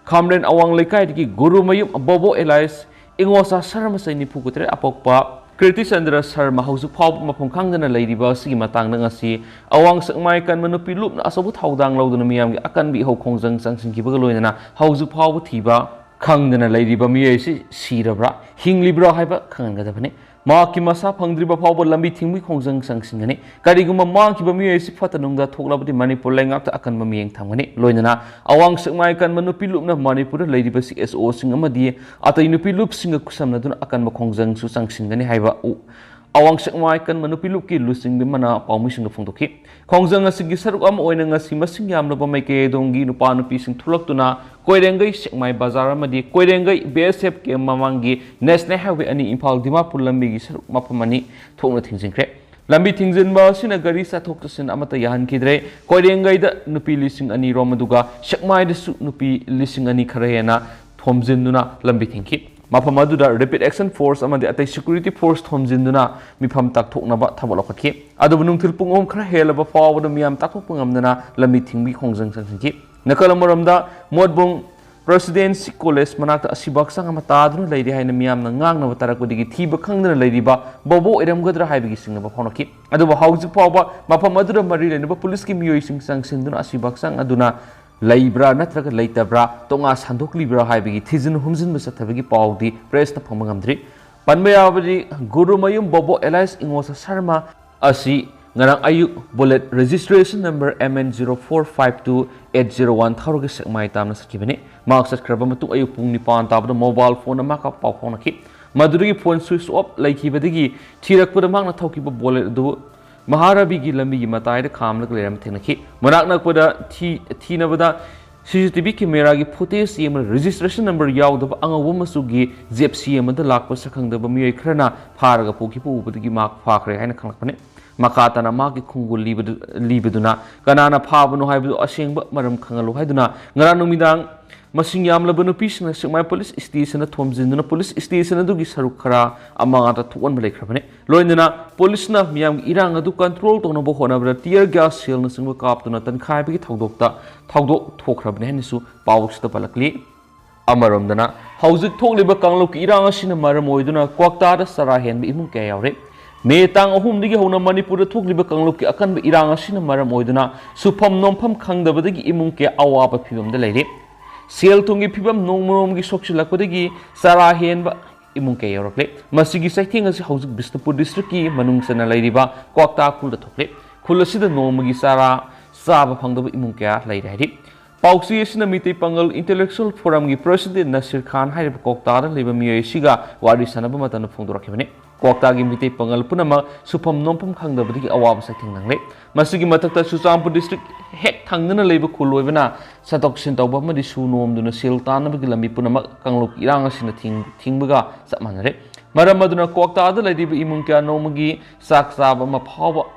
ꯈꯥꯝꯔꯦꯟ ꯑꯋꯥꯡ ꯂꯩꯀꯥꯏꯗꯒꯤ ꯒꯨꯔꯨꯃꯌꯨꯝ ꯕꯣꯕꯣ alias ꯏꯉꯣꯆꯥ ꯁꯔꯃꯆꯩ, ꯅꯤꯐꯨ ꯇꯔꯦꯠ ꯑꯄꯣꯛꯄ, ꯀ꯭ꯔꯤꯇꯤ ꯆꯟꯗ꯭ꯔ ꯁꯔꯃ ꯍꯧꯖꯤꯛ ꯐꯥꯎꯕ ꯃꯐꯝ ꯈꯪꯗꯅ ꯂꯩꯔꯤꯕ ꯑꯁꯤꯒꯤ ꯃꯇꯥꯡꯗ ꯉꯁꯤ ꯑꯋꯥꯡ ꯁꯦꯛꯃꯥꯏ ꯀꯟꯕ ꯅꯨꯄꯤ ꯂꯨꯞꯅ ꯑꯆꯧꯕ ꯊꯧꯗꯥꯡ ꯂꯧꯗꯨꯅ ꯃꯤꯌꯥꯝꯒꯤ ꯑꯀꯟꯕ ꯏꯍꯧ ꯈꯣꯡꯖꯪ ꯆꯪꯁꯤꯟꯈꯤꯕꯒ ꯂꯣꯏꯅꯅ ꯍꯧꯖꯤꯛ ꯐꯥꯎꯕ ꯊꯤꯕ ꯈꯪꯗꯅ ꯂꯩꯔꯤꯕ ꯃꯤꯑꯣꯏ ꯑꯁꯤ ꯁꯤꯔꯕ꯭ꯔꯥ, ꯍꯤꯡꯂꯤꯕ꯭ꯔꯥ ꯍꯥꯏꯕ ꯈꯪꯍꯟꯒꯗꯕꯅꯤ꯫ ꯃꯍꯥꯛꯀꯤ ꯃꯁꯥ ꯐꯪꯗ꯭ꯔꯤꯕ ꯐꯥꯎꯕ ꯂꯝꯕꯤ ꯊꯤꯡꯕꯒꯤ ꯈꯣꯡꯖꯪ ꯆꯪꯁꯤꯟꯒꯅꯤ꯫ ꯀꯔꯤꯒꯨꯝꯕ ꯃꯥꯡꯈꯤꯕ ꯃꯤꯑꯣꯏ ꯑꯁꯤ ꯐꯠꯇ ꯅꯨꯡꯗ ꯊꯣꯛꯂꯕꯗꯤ ꯃꯅꯤꯄꯨꯔ ꯂꯩꯉꯥꯛꯇ ꯑꯀꯟꯕ ꯃꯤꯠꯌꯦꯡ ꯊꯝꯒꯅꯤ꯫ ꯂꯣꯏꯅꯅ ꯑꯋꯥꯡ ꯁꯦꯛꯃꯥꯏ ꯀꯟꯕ ꯅꯨꯄꯤ ꯂꯨꯞꯅ ꯃꯅꯤꯄꯨꯔꯗ ꯂꯩꯔꯤꯕ ꯁꯤ ꯑꯦꯁ ꯑꯣꯁꯤꯡ ꯑꯃꯗꯤ ꯑꯇꯩ ꯅꯨꯄꯤ ꯂꯨꯞꯁꯤꯡꯒ ꯈꯨꯠꯁꯝꯅꯗꯨꯅ ꯑꯀꯟꯕ ꯈꯣꯡꯖꯪꯁꯨ ꯆꯪꯁꯤꯟꯒꯅꯤ ꯍꯥꯏꯕ ꯎ-, ꯑꯋꯥꯡ ꯁꯦꯛꯃꯥꯏ ꯀꯟꯕ ꯅꯨꯄꯤ ꯂꯨꯞꯀꯤ ꯂꯨꯆꯤꯡꯕꯤ ꯑꯃꯅ ꯄꯥꯎꯃꯤꯁꯤꯡꯗ ꯐꯣꯡꯗꯣꯛꯈꯤ꯫ ꯈꯣꯡꯖꯪ ꯑꯁꯤꯒꯤ ꯁꯔꯨꯛ ꯑꯃ ꯑꯣꯏꯅ ꯉꯁꯤ ꯃꯁꯤꯡ ꯌꯥꯝꯂꯕ ꯃꯥꯏꯀꯩ ꯑꯗꯣꯝꯒꯤ ꯅꯨꯄꯥ ꯅꯨꯄꯤꯁꯤꯡ ꯊꯣꯛꯂꯛꯇꯨꯅ ꯀꯣꯏꯔꯦꯡꯒꯩ ꯁꯦꯛꯃꯥꯏ ꯕꯖꯥꯔ ꯑꯃꯗꯤ ꯀꯣꯏꯔꯦꯡꯒꯩ ꯕꯤ ꯑꯦꯁ ꯑꯦꯐ ꯀꯦꯝ ꯃꯃꯥꯡꯒꯤ ꯅꯦꯁꯅꯦꯜ ꯍꯥꯏꯋꯦ ꯑꯅꯤ ꯏꯝꯐꯥꯜ ꯗꯤꯃꯥꯄꯨꯔ ꯂꯝꯕꯤꯒꯤ ꯁꯔꯨꯛ ꯃꯐꯝ ꯑꯅꯤ ꯊꯣꯛꯅ ꯊꯤꯡꯖꯤꯟꯈ꯭ꯔꯦ꯫ ꯂꯝꯕꯤ ꯊꯤꯡꯖꯤꯟꯕ ꯑꯁꯤꯅ ꯒꯥꯔꯤ ꯆꯠꯊꯣꯛ ꯆꯠꯁꯤꯟ ꯑꯃꯠꯇ ꯌꯥꯍꯟꯈꯤꯗ꯭ꯔꯦ꯫ ꯀꯣꯏꯔꯦꯡꯒꯩꯗ ꯅꯨꯄꯤ ꯂꯤꯁꯤꯡ ꯑꯅꯤ ꯔꯣꯝ, ꯑꯗꯨꯒ ꯁꯦꯛꯃꯥꯏꯗꯁꯨ ꯅꯨꯄꯤ ꯂꯤꯁꯤꯡ ꯑꯅꯤ ꯈꯔ ꯍꯦꯟꯅ ꯊꯣꯝꯖꯤꯟꯗꯨꯅ ꯂꯝꯕꯤ ꯊꯤꯡꯈꯤ꯫ ꯃꯐꯝ ꯑꯗꯨꯗ ꯔꯦꯄꯤꯗ ꯑꯦꯛꯁꯟ ꯐꯣꯔꯁ ꯑꯃꯗꯤ ꯑꯇꯩ ꯁꯦꯀ꯭ꯌꯨꯔꯤꯇꯤ ꯐꯣꯔꯁ ꯊꯣꯝꯖꯤꯟꯗꯨꯅ ꯃꯤꯐꯝ ꯇꯥꯛꯊꯣꯛꯅꯕ ꯊꯕꯛ ꯂꯧꯈꯠꯈꯤ꯫ ꯑꯗꯨꯕꯨ ꯅꯨꯡꯊꯤꯜ ꯄꯨꯡ ꯑꯍꯨꯝ ꯈꯔ ꯍꯦꯜꯂꯕ ꯐꯥꯎꯕꯗ ꯃꯤꯌꯥꯝ ꯇꯥꯛꯊꯣꯛꯄ ꯉꯝꯗꯅ ꯂꯝꯕꯤ ꯊꯤꯡꯕꯒꯤ ꯈꯣꯡꯖꯪ ꯆꯪꯁꯤꯟꯈꯤ꯫ ꯅꯥꯀꯜ ꯑꯃꯔꯣꯝꯗ ꯃꯣꯠꯕꯨꯡ ꯄ꯭ꯔꯦꯁꯤꯗꯦꯟꯁꯤ ꯀꯣꯂꯦꯖ ꯃꯅꯥꯛꯇ ꯑꯁꯤꯕ ꯍꯛꯆꯥꯡ ꯑꯃ ꯇꯥꯗꯨꯅ ꯂꯩꯔꯤ ꯍꯥꯏꯅ ꯃꯤꯌꯥꯝꯅ ꯉꯥꯡꯅꯕ ꯇꯥꯔꯛꯄꯗꯒꯤ ꯊꯤꯕ ꯈꯪꯗꯅ ꯂꯩꯔꯤꯕ ꯕꯣꯕꯣ ꯑꯣꯏꯔꯝꯒꯗ꯭ꯔꯥ ꯍꯥꯏꯕꯒꯤ ꯆꯤꯡꯅꯕ ꯐꯥꯎꯅꯈꯤ꯫ ꯑꯗꯨꯕꯨ ꯍꯧꯖꯤꯛ ꯐꯥꯎꯕ ꯃꯐꯝ ꯑꯗꯨꯗ ꯃꯔꯤ ꯂꯩꯅꯕ ꯄꯨꯂꯤꯁꯀꯤ ꯃꯤꯑꯣꯏꯁꯤꯡ ꯆꯪꯁꯤꯟꯗꯨꯅ ꯑꯁꯤꯕ ꯍꯛꯆꯥꯡ ꯑꯗꯨꯅ ꯂꯩꯕ꯭ꯔꯥ ꯅꯠꯇ꯭ꯔꯒ ꯂꯩꯇꯕ꯭ꯔꯥ, ꯇꯣꯉꯥꯟ ꯁꯟꯗꯣꯛꯂꯤꯕ꯭ꯔꯥ ꯍꯥꯏꯕꯒꯤ ꯊꯤꯖꯤꯟ ꯍꯨꯝꯖꯤꯟꯕ ꯆꯠꯊꯕꯒꯤ ꯄꯥꯎꯗꯤ ꯄ꯭ꯔꯦꯁꯇ ꯐꯪꯕ ꯉꯝꯗ꯭ꯔꯤ꯫ ꯄꯟꯕ ꯌꯥꯕꯗꯤ, ꯒꯨꯔꯨꯃꯌꯨꯝ ꯕꯣꯕꯣ ꯑꯦꯂꯥꯏꯁ ꯏꯉꯣꯁ ꯁꯔꯃ ꯑꯁꯤ ꯉꯔꯥꯡ ꯑꯌꯨꯛ bullet registration number M N zero four five two eight zero one ꯊꯧꯔꯒ ꯁꯦꯛꯃꯥꯏ ꯇꯥꯝꯅ ꯆꯠꯈꯤꯕꯅꯤ꯫ ꯃꯍꯥꯛ ꯆꯠꯈ꯭ꯔꯕ ꯃꯇꯨꯡ ꯑꯌꯨꯛ ꯄꯨꯡ ꯅꯤꯄꯥꯟ ꯇꯥꯕꯗ ꯃꯣꯕꯥꯏꯜ ꯐꯣꯟ ꯑꯃꯒ ꯄꯥꯎ ꯐꯥꯎꯅꯈꯤ꯫ ꯃꯗꯨꯗꯒꯤ ꯐꯣꯟ ꯁ꯭ꯋꯤꯆ ꯑꯣꯐ ꯂꯩꯈꯤꯕꯗꯒꯤ ꯊꯤꯔꯛꯄꯗ ꯃꯍꯥꯛꯅ ꯊꯧꯈꯤꯕ ꯕꯨꯂꯦꯠ ꯑꯗꯨ ꯃꯍꯥꯔꯥꯕꯤꯒꯤ ꯂꯝꯕꯤꯒꯤ ꯃꯇꯥꯏꯗ ꯈꯥꯝꯂꯒ ꯂꯩꯔꯝꯕ ꯊꯦꯡꯅꯈꯤ꯫ ꯃꯅꯥꯛ ꯅꯛꯄꯗ ꯊꯤ-, ꯊꯤꯅꯕꯗ ꯁꯤ ꯁꯤ ꯇꯤ ꯚꯤ ꯀꯦꯃꯦꯔꯥꯒꯤ ꯐꯨꯇꯦꯖ ꯌꯦꯡꯕꯗ ꯔꯦꯖꯤꯁꯇ꯭ꯔꯦꯁꯟ ꯅꯝꯕꯔ ꯌꯥꯎꯗꯕ ꯑꯉꯧꯕ ꯃꯆꯨꯒꯤ ꯖꯦꯞꯁꯤ ꯑꯃꯗ ꯂꯥꯛꯄ ꯁꯛꯈꯪꯗꯕ ꯃꯤꯑꯣꯏ ꯈꯔꯅ ꯐꯥꯔꯒ ꯄꯨꯈꯤꯕ ꯎꯕꯗꯒꯤ ꯃꯍꯥꯛ ꯐꯥꯈ꯭ꯔꯦ ꯍꯥꯏꯅ ꯈꯪꯂꯛꯄꯅꯤ꯫ ꯃꯈꯥ ꯇꯥꯅ ꯃꯍꯥꯛꯀꯤ ꯈꯣꯡꯒꯨꯜ ꯂꯤꯕꯗꯨ-, ꯂꯤꯕꯗꯨꯅ ꯀꯅꯥꯅ ꯐꯥꯕꯅꯣ ꯍꯥꯏꯕꯗꯨ ꯑꯁꯦꯡꯕ ꯃꯔꯝ ꯈꯪꯍꯜꯂꯨ ꯍꯥꯏꯗꯨꯅ ꯉꯔꯥꯡ ꯅꯨꯃꯤꯗꯥꯡ ꯃꯁꯤꯡ ꯌꯥꯝꯂꯕ ꯅꯨꯄꯤꯁꯤꯡꯅ ꯁꯦꯛꯃꯥꯏ ꯄꯨꯂꯤꯁ ꯁ꯭ꯇꯦꯁꯟꯗ ꯊꯣꯝꯖꯤꯟꯗꯨꯅ ꯄꯨꯂꯤꯁ ꯁ꯭ꯇꯦꯁꯟ ꯑꯗꯨꯒꯤ ꯁꯔꯨꯛ ꯈꯔ ꯑꯃꯥꯡꯗ ꯊꯣꯛꯍꯟꯕ ꯂꯩꯈ꯭ꯔꯕꯅꯤ꯫ ꯂꯣꯏꯅꯅ ꯄꯨꯂꯤꯁꯅ ꯃꯤꯌꯥꯝꯒꯤ ꯏꯔꯥꯡ ꯑꯗꯨ ꯀꯟꯇ꯭ꯔꯣꯜ ꯇꯧꯅꯕ ꯍꯣꯠꯅꯕꯗ ꯇꯤꯌꯔ ꯒ꯭ꯌꯥꯁ ꯁꯦꯜꯅꯆꯤꯡꯕ ꯀꯥꯞꯇꯨꯅ ꯇꯟꯈꯥꯏꯕꯒꯤ ꯊꯧꯗꯣꯛꯇ, ꯊꯧꯗꯣꯛ ꯊꯣꯛꯈ꯭ꯔꯕꯅꯤ ꯍꯥꯏꯅꯁꯨ ꯄꯥꯎ ꯑꯁꯤꯗ ꯄꯜꯂꯛꯂꯤ꯫ ꯑꯃꯔꯣꯝꯗꯅ, ꯍꯧꯖꯤꯛ ꯊꯣꯛꯂꯤꯕ ꯀꯥꯡꯂꯨꯞꯀꯤ ꯏꯔꯥꯡ ꯑꯁꯤꯅ ꯃꯔꯝ ꯑꯣꯏꯗꯨꯅ ꯀ꯭ꯋꯥꯛꯇꯥꯗ ꯆꯔꯥ ꯍꯦꯟꯕ ꯏꯃꯨꯡ ꯀꯌꯥ ꯌꯥꯎꯔꯦ꯫ ꯃꯦ ꯇꯥꯡ ꯑꯍꯨꯝꯗꯒꯤ ꯍꯧꯅ ꯃꯅꯤꯄꯨꯔꯗ ꯊꯣꯛꯂꯤꯕ ꯀꯥꯡꯂꯨꯞꯀꯤ ꯑꯀꯟꯕ ꯏꯔꯥꯡ ꯑꯁꯤꯅ ꯃꯔꯝ ꯑꯣꯏꯗꯨꯅ ꯁꯨꯐꯝ ꯅꯣꯝꯐꯝ ꯈꯪꯗꯕꯗꯒꯤ ꯏꯃꯨꯡ ꯀꯌꯥ ꯑꯋꯥꯕ ꯐꯤꯚꯝꯗ ꯂꯩꯔꯤ꯫ ꯁꯦꯜ ꯊꯨꯝꯒꯤ ꯐꯤꯚꯝ ꯅꯣꯡꯃ ꯅꯣꯡꯃꯒꯤ ꯁꯣꯛꯆꯤꯜꯂꯛꯄꯗꯒꯤ ꯆꯔꯥ ꯍꯦꯟꯕ ꯏꯃꯨꯡ ꯀꯌꯥ ꯌꯥꯎꯔꯛꯂꯦ꯫ ꯃꯁꯤꯒꯤ ꯆꯩꯊꯦꯡ ꯑꯁꯤ ꯍꯧꯖꯤꯛ ꯕꯤꯁꯅꯨꯄꯨꯔ ꯗꯤꯁꯇ꯭ꯔꯤꯛꯀꯤ ꯃꯅꯨꯡ ꯆꯟꯅ ꯂꯩꯔꯤꯕ ꯀ꯭ꯋꯥꯛꯇꯥ ꯈꯨꯜꯗ ꯊꯣꯛꯂꯦ꯫ ꯈꯨꯜ ꯑꯁꯤꯗ ꯅꯣꯡꯃꯒꯤ ꯆꯔꯥ ꯆꯥꯕ ꯐꯪꯗꯕ ꯏꯃꯨꯡ ꯀꯌꯥ ꯂꯩꯔꯦ ꯍꯥꯏꯔꯤ꯫ ꯄꯥꯎꯆꯦ ꯑꯁꯤꯅ ꯃꯤꯇꯩ ꯄꯥꯉꯜ ꯏꯟꯇꯦꯂꯦꯛꯆꯨꯋꯦꯜ ꯐꯣꯔꯝꯒꯤ ꯄ꯭ꯔꯁꯤꯗꯦꯟ ꯅꯁꯤꯔ ꯈꯥꯟ ꯍꯥꯏꯔꯤꯕ ꯀ꯭ꯋꯥꯛꯇꯥꯗ ꯂꯩꯕ ꯃꯤꯑꯣꯏ ꯑꯁꯤꯒ ꯋꯥꯔꯤ ꯁꯥꯟꯅꯕ ꯃꯇꯝꯗ ꯐꯣꯡꯗꯣꯔꯛꯈꯤꯕꯅꯤ꯫ ꯀ꯭ꯋꯥꯛꯇꯥꯒꯤ ꯃꯤꯇꯩ ꯄꯥꯉꯜ ꯄꯨꯝꯅꯃꯛ ꯁꯨꯐꯝ ꯅꯣꯝꯐꯝ ꯈꯪꯗꯕꯗꯒꯤ ꯑꯋꯥꯕ ꯆꯩꯊꯦꯡ ꯅꯪꯂꯦ꯫ ꯃꯁꯤꯒꯤ ꯃꯊꯛꯇ ꯆꯨꯔꯆꯥꯟꯄꯨꯔ ꯗꯤꯁꯇ꯭ꯔꯤꯛ ꯍꯦꯛ ꯊꯪꯅꯅ ꯂꯩꯕ ꯈꯨꯜ ꯑꯣꯏꯕꯅ ꯆꯠꯊꯣꯛ ꯆꯠꯁꯤꯟ ꯇꯧꯕ ꯑꯃꯗꯤ ꯁꯨ ꯅꯣꯝꯗꯨꯅ ꯁꯦꯜ ꯇꯥꯟꯅꯕꯒꯤ ꯂꯝꯕꯤ ꯄꯨꯝꯅꯃꯛ ꯀꯥꯡꯂꯨꯞ ꯏꯔꯥꯡ ꯑꯁꯤꯅ ꯊꯤꯡ-, ꯊꯤꯡꯕꯒ ꯆꯞ ꯃꯥꯟꯅꯔꯦ꯫ ꯃꯔꯝ ꯑꯗꯨꯅ ꯀ꯭ꯋꯥꯛꯇꯥꯗ ꯂꯩꯔꯤꯕ ꯏꯃꯨꯡ ꯀꯌꯥ ꯅꯣꯡꯃꯒꯤ ꯆꯥꯛ ꯆꯥꯕ ꯑꯃ ꯐꯥꯎꯕ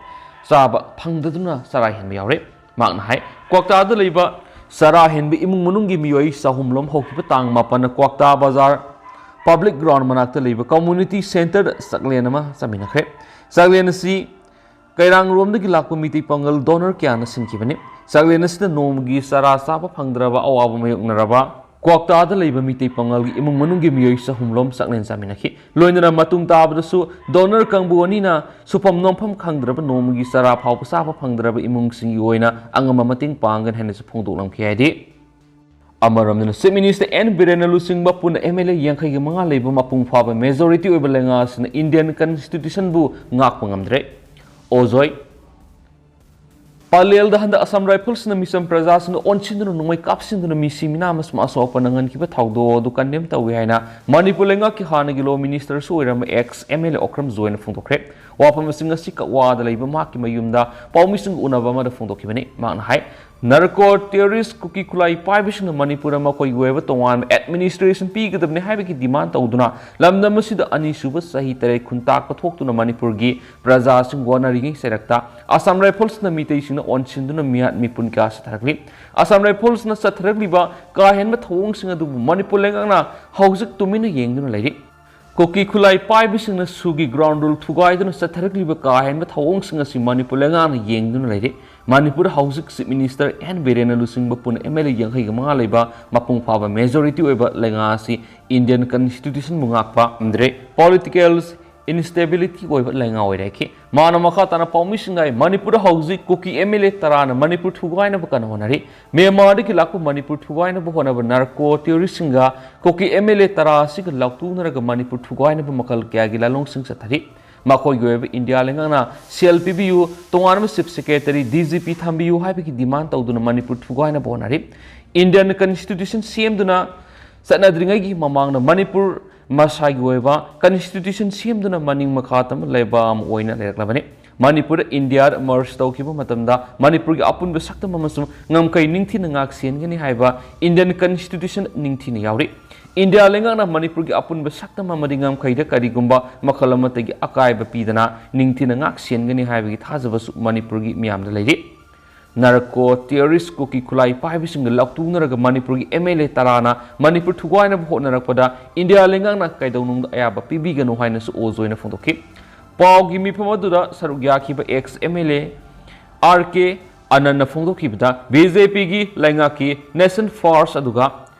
ꯆꯥꯕ ꯐꯪꯗꯗꯨꯅ ꯆꯔꯥ ꯍꯦꯟꯕ ꯌꯥꯎꯔꯦ꯫ ꯃꯍꯥꯛꯅ ꯍꯥꯏ, ꯀ꯭ꯋꯥꯛꯇꯥꯗ ꯂꯩꯕ ꯆꯔꯥ ꯍꯦꯟꯕ ꯏꯃꯨꯡ ꯃꯅꯨꯡꯒꯤ ꯃꯤꯑꯣꯏ ꯆꯍꯨꯝꯂꯣꯝ ꯍꯧꯈꯤꯕ ꯇꯥꯡ ꯃꯥꯄꯟꯅ ꯀ꯭ꯋꯥꯛꯇꯥ ꯕꯖꯥꯔ ꯄꯕ꯭ꯂꯤꯛ ꯒ꯭ꯔꯥꯎꯟ ꯃꯅꯥꯛꯇ ꯂꯩꯕ ꯀꯝꯃ꯭ꯌꯨꯅꯤꯇꯤ ꯁꯦꯟꯇꯔꯗ ꯆꯥꯛꯂꯦꯟ ꯑꯃ ꯆꯥꯃꯤꯟꯅꯈ꯭ꯔꯦ꯫ ꯆꯥꯛꯂꯦꯟ ꯑꯁꯤ ꯀꯩꯔꯥꯡꯔꯣꯝꯗꯒꯤ ꯂꯥꯛꯄ ꯃꯤꯇꯩ ꯄꯥꯉꯜ ꯗꯣꯅꯔ ꯀꯌꯥꯅ ꯁꯤꯟꯈꯤꯕꯅꯤ꯫ ꯆꯥꯛꯂꯦꯟ ꯑꯁꯤꯗ ꯅꯣꯡꯃꯒꯤ ꯆꯔꯥ ꯆꯥꯕ ꯐꯪꯗ꯭ꯔꯕ ꯑꯋꯥꯕ ꯃꯥꯌꯣꯛꯅꯔꯕ ꯀ꯭ꯋꯥꯛꯇꯥꯗ ꯂꯩꯕ ꯃꯤꯇꯩ ꯄꯥꯉꯜꯒꯤ ꯏꯃꯨꯡ ꯃꯅꯨꯡꯒꯤ ꯃꯤꯑꯣꯏ ꯆꯍꯨꯝꯂꯣꯝ ꯆꯥꯛꯂꯦꯟ ꯆꯥꯃꯤꯟꯅꯈꯤ꯫ ꯂꯣꯏꯅꯅ ꯃꯇꯨꯡ ꯇꯥꯕꯗꯁꯨ ꯗꯣꯅꯔ ꯀꯥꯡꯕꯨ ꯑꯅꯤꯅ ꯁꯨꯐꯝ ꯅꯣꯝꯐꯝ ꯈꯪꯗ꯭ꯔꯕ ꯅꯣꯡꯃꯒꯤ ꯆꯔꯥ ꯐꯥꯎꯕ ꯆꯥꯕ ꯐꯪꯗ꯭ꯔꯕ ꯏꯃꯨꯡꯁꯤꯡꯒꯤ ꯑꯣꯏꯅ ꯑꯉꯝꯕ ꯃꯇꯦꯡ ꯄꯥꯡꯒꯅꯤ ꯍꯥꯏꯅꯁꯨ ꯐꯣꯡꯗꯣꯛꯂꯝꯈꯤ ꯍꯥꯏꯗꯤ꯫ ꯑꯃꯔꯣꯝꯗꯅ, ꯆꯤꯐ ꯃꯤꯅꯤꯁꯇꯔ ꯑꯦꯟ ꯕꯤꯔꯦꯟꯅ ꯂꯨꯆꯤꯡꯕ ꯄꯨꯟꯅ ꯑꯦꯝ ꯑꯦꯜ ꯑꯦ ꯌꯥꯡꯈꯩꯒꯤ ꯃꯉꯥ ꯂꯩꯕ ꯃꯄꯨꯡ ꯐꯥꯕ ꯃꯦꯖꯣꯔꯤꯇꯤ ꯑꯣꯏꯕ ꯂꯩꯉꯥꯛ ꯑꯁꯤꯅ ꯏꯟꯗꯤꯌꯟ ꯀꯟꯁꯇꯤꯇ꯭ꯌꯨꯁꯟꯕꯨ ꯉꯥꯛꯄ ꯉꯝꯗ꯭ꯔꯦ꯫ ꯑꯣꯖꯣꯏ꯫ ꯄꯂꯦꯜꯗ ꯍꯟꯗꯛ ꯑꯁꯥꯝ ꯔꯥꯏꯐꯜꯁꯅ ꯃꯤꯆꯝ ꯄ꯭ꯔꯖꯥꯁꯤꯡꯗ ꯑꯣꯟꯁꯤꯟꯗꯨꯅ ꯅꯣꯡꯃꯩ ꯀꯥꯞꯁꯤꯟꯗꯨꯅ ꯃꯤ ꯁꯤ ꯃꯤꯅꯥ ꯑꯃꯁꯨꯡ ꯑꯁꯣꯛ ꯑꯄꯟ ꯅꯪꯍꯟꯈꯤꯕ ꯊꯧꯗꯣꯛ ꯑꯗꯨ ꯀꯟꯗꯦꯝ ꯇꯧꯏ ꯍꯥꯏꯅ ꯃꯅꯤꯄꯨꯔ ꯂꯩꯉꯥꯛꯀꯤ ꯍꯥꯟꯅꯒꯤ ꯂꯣ ꯃꯤꯅꯤꯁꯇꯔꯁꯨ ꯑꯣꯏꯔꯝꯕ ex M L A Okram ꯖꯣꯏꯅ ꯐꯣꯡꯗꯣꯛꯈ꯭ꯔꯦ꯫ ꯋꯥꯐꯝꯁꯤꯡ ꯑꯁꯤ ꯀꯛꯋꯥꯗ ꯂꯩꯕ ꯃꯍꯥꯛꯀꯤ ꯃꯌꯨꯝꯗ ꯄꯥꯎꯃꯤꯁꯤꯡꯒ ꯎꯅꯕ ꯑꯃꯗ ꯐꯣꯡꯗꯣꯛꯈꯤꯕꯅꯤ꯫ ꯃꯍꯥꯛꯅ ꯍꯥꯏ, ꯅꯥꯔꯀꯣ ꯇꯦꯔꯣꯔꯤꯁ ꯀꯨꯀꯤ ꯈꯨꯠꯂꯥꯏ ꯄꯥꯏꯕꯁꯤꯡꯅ ꯃꯅꯤꯄꯨꯔꯗ ꯃꯈꯣꯏꯒꯤ ꯑꯣꯏꯕ ꯇꯣꯉꯥꯟꯕ ꯑꯦꯗꯃꯤꯅꯤꯁꯇ꯭ꯔꯦꯁꯟ ꯄꯤꯒꯗꯕꯅꯤ ꯍꯥꯏꯕꯒꯤ ꯗꯤꯃꯥꯟ ꯇꯧꯗꯨꯅ ꯂꯝꯗꯝ ꯑꯁꯤꯗ ꯑꯅꯤꯁꯨꯕ ꯆꯍꯤ ꯇꯔꯦꯠ ꯈꯨꯟꯇꯥꯛꯄ ꯊꯣꯛꯇꯨꯅ ꯃꯅꯤꯄꯨꯔꯒꯤ ꯄ꯭ꯔꯖꯥꯁꯤꯡ ꯋꯥꯅꯔꯤꯉꯩ ꯆꯩꯔꯛꯇ ꯑꯁꯥꯝ ꯔꯥꯏꯐꯜꯁꯅ ꯃꯤꯇꯩꯁꯤꯡꯅ ꯑꯣꯟꯁꯤꯟꯗꯨꯅ ꯃꯤꯍꯥꯠ ꯃꯤꯄꯨꯟ ꯀꯌꯥ ꯆꯠꯊꯔꯛꯂꯤ꯫ ꯑꯁꯥꯝ ꯔꯥꯏꯐꯜꯁꯅ ꯆꯠꯊꯔꯛꯂꯤꯕ ꯀꯥ ꯍꯦꯟꯕ ꯊꯧꯑꯣꯡꯁꯤꯡ ꯑꯗꯨꯕꯨ ꯃꯅꯤꯄꯨꯔ ꯂꯩꯉꯥꯛꯅ ꯍꯧꯖꯤꯛ ꯇꯨꯃꯤꯟꯅ ꯌꯦꯡꯗꯨꯅ ꯂꯩꯔꯤ꯫ ꯀꯨꯀꯤ ꯈꯨꯠꯂꯥꯏ ꯄꯥꯏꯕꯁꯤꯡꯅ ꯁꯨꯒꯤ ground rule ꯊꯨꯒꯥꯏꯗꯨꯅ ꯆꯠꯊꯔꯛꯂꯤꯕ ꯀꯥ ꯍꯦꯟꯕ ꯊꯧꯑꯣꯡꯁꯤꯡ ꯑꯁꯤ ꯃꯅꯤꯄꯨꯔ ꯂꯩꯉꯥꯛꯅ ꯌꯦꯡꯗꯨꯅ ꯂꯩꯔꯤ꯫ ꯃꯅꯤꯄꯨꯔꯗ ꯍꯧꯖꯤꯛ Chief Minister ꯑꯦꯟ ꯕꯤꯔꯦꯟꯅ ꯂꯨꯆꯤꯡꯕ ꯄꯨꯟꯅ MLA ꯌꯥꯡꯈꯩꯒ ꯃꯉꯥ ꯂꯩꯕ ꯃꯄꯨꯡ ꯐꯥꯕ majority ꯑꯣꯏꯕ ꯂꯩꯉꯥꯛ ꯑꯁꯤ Indian Constitutionꯕꯨ ꯉꯥꯛꯄ ꯉꯝꯗ꯭ꯔꯦ꯫ Political instability ꯑꯣꯏꯕ ꯂꯩꯉꯥꯛ ꯑꯣꯏꯔꯛꯈꯤ꯫ ꯃꯥꯅ ꯃꯈꯥ ꯇꯥꯅ ꯄꯥꯎꯃꯤꯁꯤꯡꯗ ꯍꯥꯏ, ꯃꯅꯤꯄꯨꯔꯗ ꯍꯧꯖꯤꯛ ꯀꯨꯀꯤ MLA ꯇꯔꯥꯅ ꯃꯅꯤꯄꯨꯔ ꯊꯨꯒꯥꯏꯅꯕ ꯀꯟꯅ ꯍꯣꯠꯅꯔꯤ꯫ ꯃ꯭ꯌꯥꯟꯃꯥꯔꯗꯒꯤ ꯂꯥꯛꯄ ꯃꯅꯤꯄꯨꯔ ꯊꯨꯒꯥꯏꯅꯕ ꯍꯣꯠꯅꯕ narco terroristꯁꯤꯡꯒ ꯀꯨꯀꯤ MLA ꯇꯔꯥ ꯑꯁꯤꯒ ꯂꯥꯎꯇꯨꯅꯔꯒ ꯃꯅꯤꯄꯨꯔ ꯊꯨꯒꯥꯏꯅꯕ ꯃꯈꯜ ꯀꯌꯥꯒꯤ ꯂꯥꯂꯣꯡꯁꯤꯡ ꯆꯠꯊꯔꯤ꯫ ꯃꯈꯣꯏꯒꯤ ꯑꯣꯏꯕ ꯏꯟꯗꯤꯌꯥ ꯂꯩꯉꯥꯛꯅ ꯁꯦꯜ ꯄꯤꯕꯤꯌꯨ, ꯇꯣꯉꯥꯟꯕ Chief Secretary, DGP ꯊꯝꯕꯤꯌꯨ ꯍꯥꯏꯕꯒꯤ demand ꯇꯧꯗꯨꯅ ꯃꯅꯤꯄꯨꯔ ꯊꯨꯒꯥꯏꯅꯕ ꯍꯣꯠꯅꯔꯤ꯫ Indian Constitution ꯁꯦꯝꯗꯨꯅ ꯆꯠꯅꯗ꯭ꯔꯤꯉꯩꯒꯤ ꯃꯃꯥꯡꯗ ꯃꯅꯤꯄꯨꯔ ꯃꯁꯥꯒꯤ ꯑꯣꯏꯕ Constitution ꯁꯦꯝꯗꯨꯅ ꯃꯅꯤꯡ ꯃꯈꯥ ꯇꯝꯕ ꯂꯩꯕꯥꯛ ꯑꯃ ꯑꯣꯏꯅ ꯂꯩꯔꯛꯂꯕꯅꯤ꯫ ꯃꯅꯤꯄꯨꯔꯗ ꯏꯟꯗꯤꯌꯥꯗ merge ꯇꯧꯈꯤꯕ ꯃꯇꯝꯗ ꯃꯅꯤꯄꯨꯔꯒꯤ ꯑꯄꯨꯟꯕ ꯁꯛꯇꯝ ꯑꯃꯁꯨꯡ ꯉꯝꯈꯩ ꯅꯤꯡꯊꯤꯅ ꯉꯥꯛ ꯁꯦꯟꯒꯅꯤ ꯍꯥꯏꯕ Indian Constitution ꯅꯤꯡꯊꯤꯅ ꯌꯥꯎꯔꯤ꯫ ꯏꯟꯗꯤꯌꯥ ꯂꯩꯉꯥꯛꯅ ꯃꯅꯤꯄꯨꯔꯒꯤ ꯑꯄꯨꯟꯕ ꯁꯛꯇꯝ ꯑꯃꯗꯤ ꯉꯝꯈꯩꯗ ꯀꯔꯤꯒꯨꯝꯕ ꯃꯈꯜ ꯑꯃꯠꯇꯒꯤ ꯑꯀꯥꯏꯕ ꯄꯤꯗꯅ ꯅꯤꯡꯊꯤꯅ ꯉꯥꯛ ꯁꯦꯟꯒꯅꯤ ꯍꯥꯏꯕꯒꯤ ꯊꯥꯖꯕꯁꯨ ꯃꯅꯤꯄꯨꯔꯒꯤ ꯃꯤꯌꯥꯝꯗ ꯂꯩꯔꯤ꯫ Narco terrorist ꯀꯨꯀꯤ ꯈꯨꯠꯂꯥꯏ ꯄꯥꯏꯕꯁꯤꯡꯒ ꯂꯥꯎꯇꯨꯅꯔꯒ ꯃꯅꯤꯄꯨꯔꯒꯤ MLA ꯇꯔꯥꯅ ꯃꯅꯤꯄꯨꯔ ꯊꯨꯒꯥꯏꯅꯕ ꯍꯣꯠꯅꯔꯛꯄꯗ ꯏꯟꯗꯤꯌꯥ ꯂꯩꯉꯥꯛꯅ ꯀꯩꯗꯧꯅꯨꯡꯗ ꯑꯌꯥꯕ ꯄꯤꯕꯤꯒꯅꯨ ꯍꯥꯏꯅꯁꯨ ꯑꯣꯖ ꯑꯣꯏꯅ ꯐꯣꯡꯗꯣꯛꯈꯤ꯫ ꯄꯥꯎꯒꯤ ꯃꯤꯐꯝ ꯑꯗꯨꯗ ꯁꯔꯨꯛ ꯌꯥꯈꯤꯕ ex MLA ꯑꯥꯔ ꯀꯦ ꯑꯅꯟꯅ ꯐꯣꯡꯗꯣꯛꯈꯤꯕꯗ, BJPꯒꯤ ꯂꯩꯉꯥꯛꯀꯤ Nation First ꯑꯗꯨꯒ